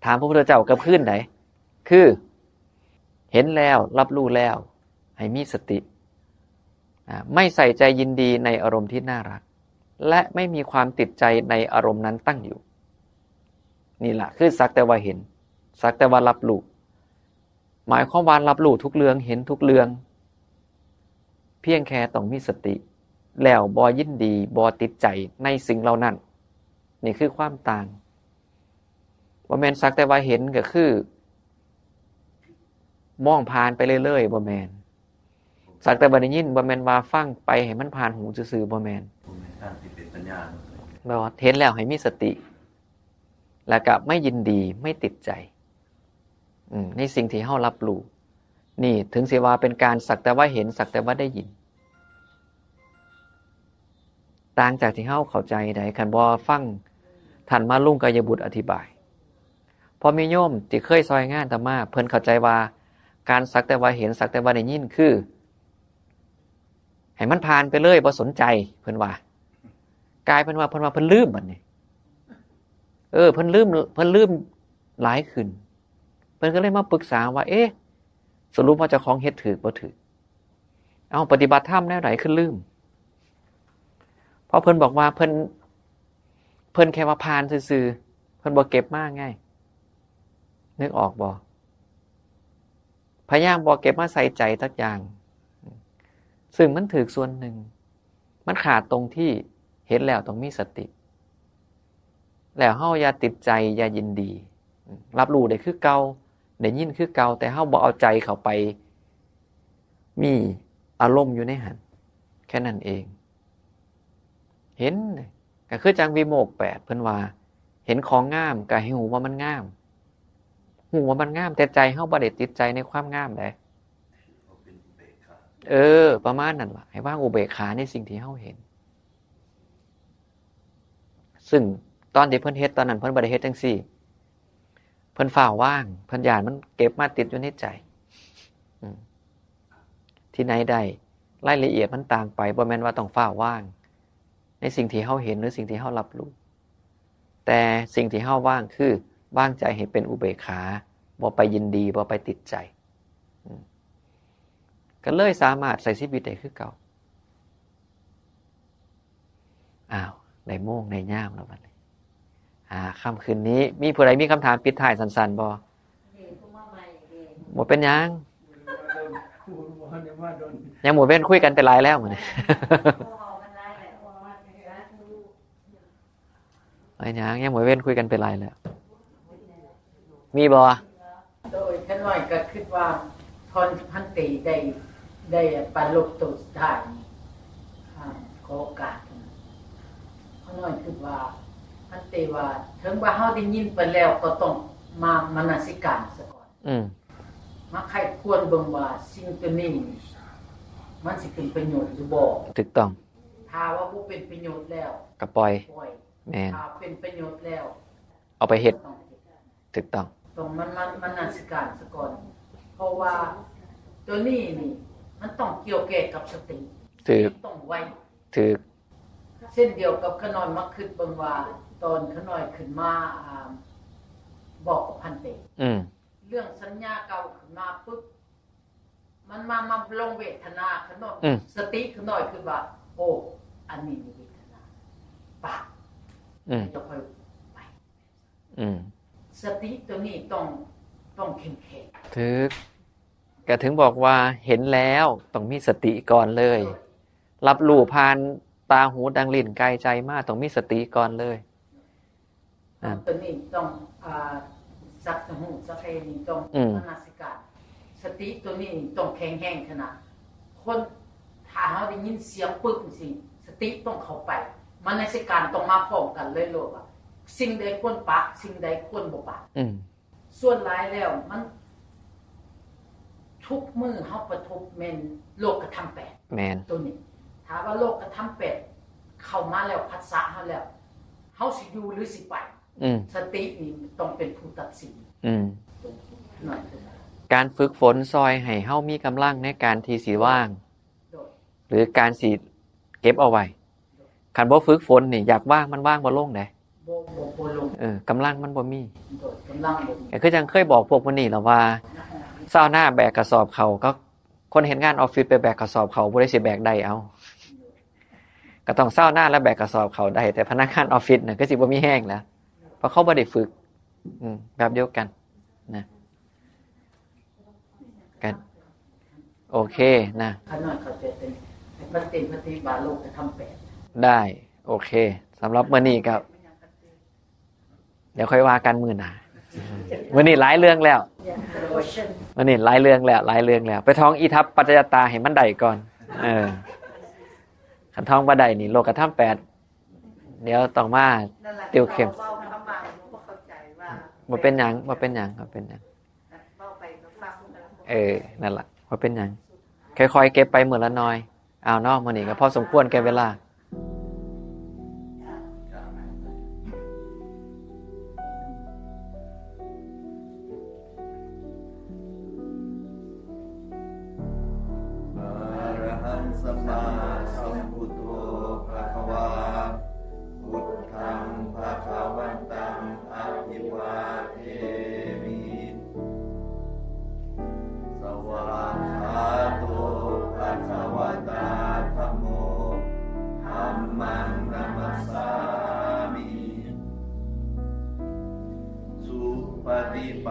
ถามพระพุทธเจ้ากับคืนใด คือ เห็นแล้ว รับรู้แล้ว ให้มีสติ อ่า ไม่ใส่ใจยินดีในอารมณ์ที่น่ารัก และไม่มีความติดใจในอารมณ์นั้นตั้งอยู่ นี่ล่ะ คือสักแต่ว่าเห็น สักแต่ว่ารับรู้ หมายความว่ารับรู้ทุกเรื่อง เห็นทุกเรื่อง เพียงแค่ต้องมีสติ แล้วบ่ยินดี บ่ติดใจในสิ่งเหล่านั้น นี่คือความต่าง บ่แม่นสักแต่ว่าเห็นก็คือ มองผ่านไปเรื่อยๆ บ่แม่น สักแต่ว่าได้ยิน บ่แม่นว่าฟังไปให้มันผ่านหูซื่อๆ บ่แม่น บ่แม่นทางที่เป็นปัญญา บ่ เห็นแล้วให้มีสติ แล้วก็ไม่ยินดี ไม่ติดใจ อืม ในสิ่งที่เฮารับรู้ นี่ถึงสิว่าเป็นการสักแต่ว่าเห็น สักแต่ว่าได้ยิน ต่างจากที่เฮาเข้าใจใด คันบ่ฟังท่านมาลุงกายบุตรอธิบาย พอมีโยมที่เคยซอยงานอาตมา เพิ่นเข้าใจว่าการสักแต่ว่าเห็น สักแต่ว่าได้ยินคือ ให้มันผ่านไปเลย บ่สนใจ เพิ่นว่า กลายเป็นว่า เพิ่นว่าเพิ่นลืมบัดนี้ เออ เพิ่นลืม เพิ่นลืมหลายขึ้น เพิ่นก็เลยมาปรึกษาว่า เอ๊ะ สรุปว่าเจ้าของเฮ็ดถูกบ่ถูก เอ้า ปฏิบัติธรรมแนวใดคือลืม เพราะเพิ่นบอกว่าเพิ่น เพิ่นแค่ว่าผ่านซื่อๆ เพิ่นบ่เก็บมาไง นึกออกบ่ พยายามบ่เก็บมาใส่ใจสักอย่าง ซึ่งมันถูกส่วนหนึ่ง มันขาดตรงที่เห็นแล้วต้องมีสติ แล้วเฮาอย่าติดใจ อย่ายินดี รับรู้ได้คือเก่า ได้ยินคือเก่า แต่เฮาบ่เอาใจเข้าไป มีอารมณ์อยู่ในหั้น แค่นั้นเอง เห็น ก็คือจั่งวิโมกข์แปด เพิ่นว่า เห็นของงามก็ให้ฮู้ว่ามันงาม ฮู้ว่ามันงาม แต่ใจเฮาบ่ได้ติดใจในความงามเด้ เออ ประมาณนั้นล่ะ ให้วางอุเบกขาในสิ่งที่เฮาเห็น ซึ่งตอนที่เพิ่นเฮ็ดตอนนั้น เพิ่นบ่ได้เฮ็ดจั่งซี้ เพิ่นฟ้าววาง เพิ่นย้านมันเก็บมาติดอยู่ในใจ อืม ที่ไหนได้ รายละเอียดมันต่างไป บ่แม่นว่าต้องฟ้าววาง ในสิ่งที่เฮาเห็นหรือสิ่งที่เฮารับรู้ แต่สิ่งที่เฮาวางคือวางใจให้เป็นอุเบกขา บ่ไปยินดี บ่ไปติดใจ อืม ก็เลยสามารถใช้ชีวิตได้คือเก่า อ้าว ได้โมงได้ยามแล้วบัดนี้ อ่า ค่ำคืนนี้ มีผู้ใดมีคำถามปิดท้ายสั้นๆบ่ บ่เป็นหยัง ยังบ่เป็น คุยกันไปหลายแล้วมื้อนี้ เป็นหยัง ยังบ่เป็น คุยกันไปหลายแล้ว มีบ่ โดยข้าน้อยก็คิดว่าตอนพันเตได้ได้ปรารภโตสุดท้ายนี่อ่าขอโอกาสนะข้าน้อยคิดว่าพันเตว่าถึงว่าเฮาได้ยินไปแล้วก็ต้องมามานสิการซะก่อน อืม มาใคร่ครวญเบิ่งว่าสิ่งตัวนี้นี่มันสิเป็นประโยชน์หรือบ่ ถูกต้อง ถ้าว่าบ่เป็นประโยชน์แล้ว ก็ปล่อย ปล่อย แม่น ถ้าเป็นประโยชน์แล้ว เอาไปเฮ็ด ต้องเฮ็ด ถูกต้อง ต้องมันมันมันนสิการซะก่อน เพราะว่าตัวนี้นี่มันต้องเกี่ยวแก่กับสติ ถูก ต้องไว ถูก เช่นเดียวกับข้าน้อยมาคิดเบิ่งว่าตอนข้าน้อยขึ้นมาอ่าบอกกับพันเต อืม เรื่องสัญญาเก่าขึ้นมาปุ๊บมันมามาลงเวทนาข้าน้อย อืม สติข้าน้อยคือว่า โอ้อันนี้มีเวทนาปะ อืม จะค่อยไป อืม สติตัวนี้ต้องต้องเข้มแข็ง ถูก ก็ถึงบอกว่าเห็นแล้วต้องมีสติก่อนเลย รับรู้ผ่านตาหูดังลิ้นกายใจมาต้องมีสติก่อนเลย อ่ะ ตัวนี้ต้องอ่าสักหูสักเอนี่ต้อง อืม มนสิการ สติตัวนี้ต้องแข็งแรงขนาดคนถ้าเขาได้ยินเสียงปึ๊บสิสติต้องเข้าไปมนสิการต้องมาพร้อมกันเลยโลดว่าสิ่งใดควรปะสิ่งใดควรบ่ปะ อืม ส่วนหลายแล้วมัน ทุกมือเขาประทบแม่นโลกธรรมแปด แมน ตัวนี้ ถามว่าโลกธรรมแปดเข้ามาแล้วผัสสะเขาแล้วเขาสิอยู่หรือสิไป อืม สตินี่ต้องเป็นผู้ตัดสิน อืม หน่อยขึ้นมา การฝึกฝนซอยให้เฮามีกำลังในการที่สิว่าง โดย หรือการสิเก็บเอาไว้ คันบ่ฝึกฝนนี่อยากว่างมันว่างบ่ลงเด้ บ่บ่บ่ลง เออกำลังมันบ่มี โดยกำลังลง ก็คือจังเคยบอกพวกมื้อนี้แล้วว่าชาวนาแบกกระสอบเขาก็คนเฮ็ดงานออฟฟิศไปแบกกระสอบเขาบ่ได้สิแบกได้เอา ก็ต้องชาวนาแล้วแบกกระสอบเขาได้ แต่พนักงานออฟฟิศน่ะก็สิบ่มีแฮงแล้ว เพราะเขาบ่ได้ฝึก อืม แบบเดียวกันนะ กัน โอเคนะ ขนาดเขาจะเป็นปฏิปฏิบัติโลกธรรมแปด ได้ โอเค สำหรับมื้อนี้ก็ เดี๋ยวค่อยว่ากันมื้อหน้า มื้อนี้หลายเรื่องแล้ว มื้อนี้หลายเรื่องแล้ว หลายเรื่องแล้ว ไปท่องอิทัปปัจจยตาให้มันได้ก่อน เออ คันท่องบ่ได้นี่ โลกธรรมแปด เดี๋ยวต้องมา นั่นแหละ ติวเข้ม เว้าธรรมะบ่เข้าใจว่า บ่เป็นหยัง บ่เป็นหยัง บ่เป็นหยัง เว้าไปก็ฟัง เออ นั่นล่ะ บ่เป็นหยัง ค่อยๆ เก็บไปมื้อละหน่อย เอาเนาะ มื้อนี้ก็พอสมควรแก่เวลา Arahaṃ sammāsambuddho bhagavā. Buddhaṃ bhagavantaṃ abhivādemi. Svākkhāto bhagavatā dhammo. Dhammaṃ namassāmi. Supaṭipanno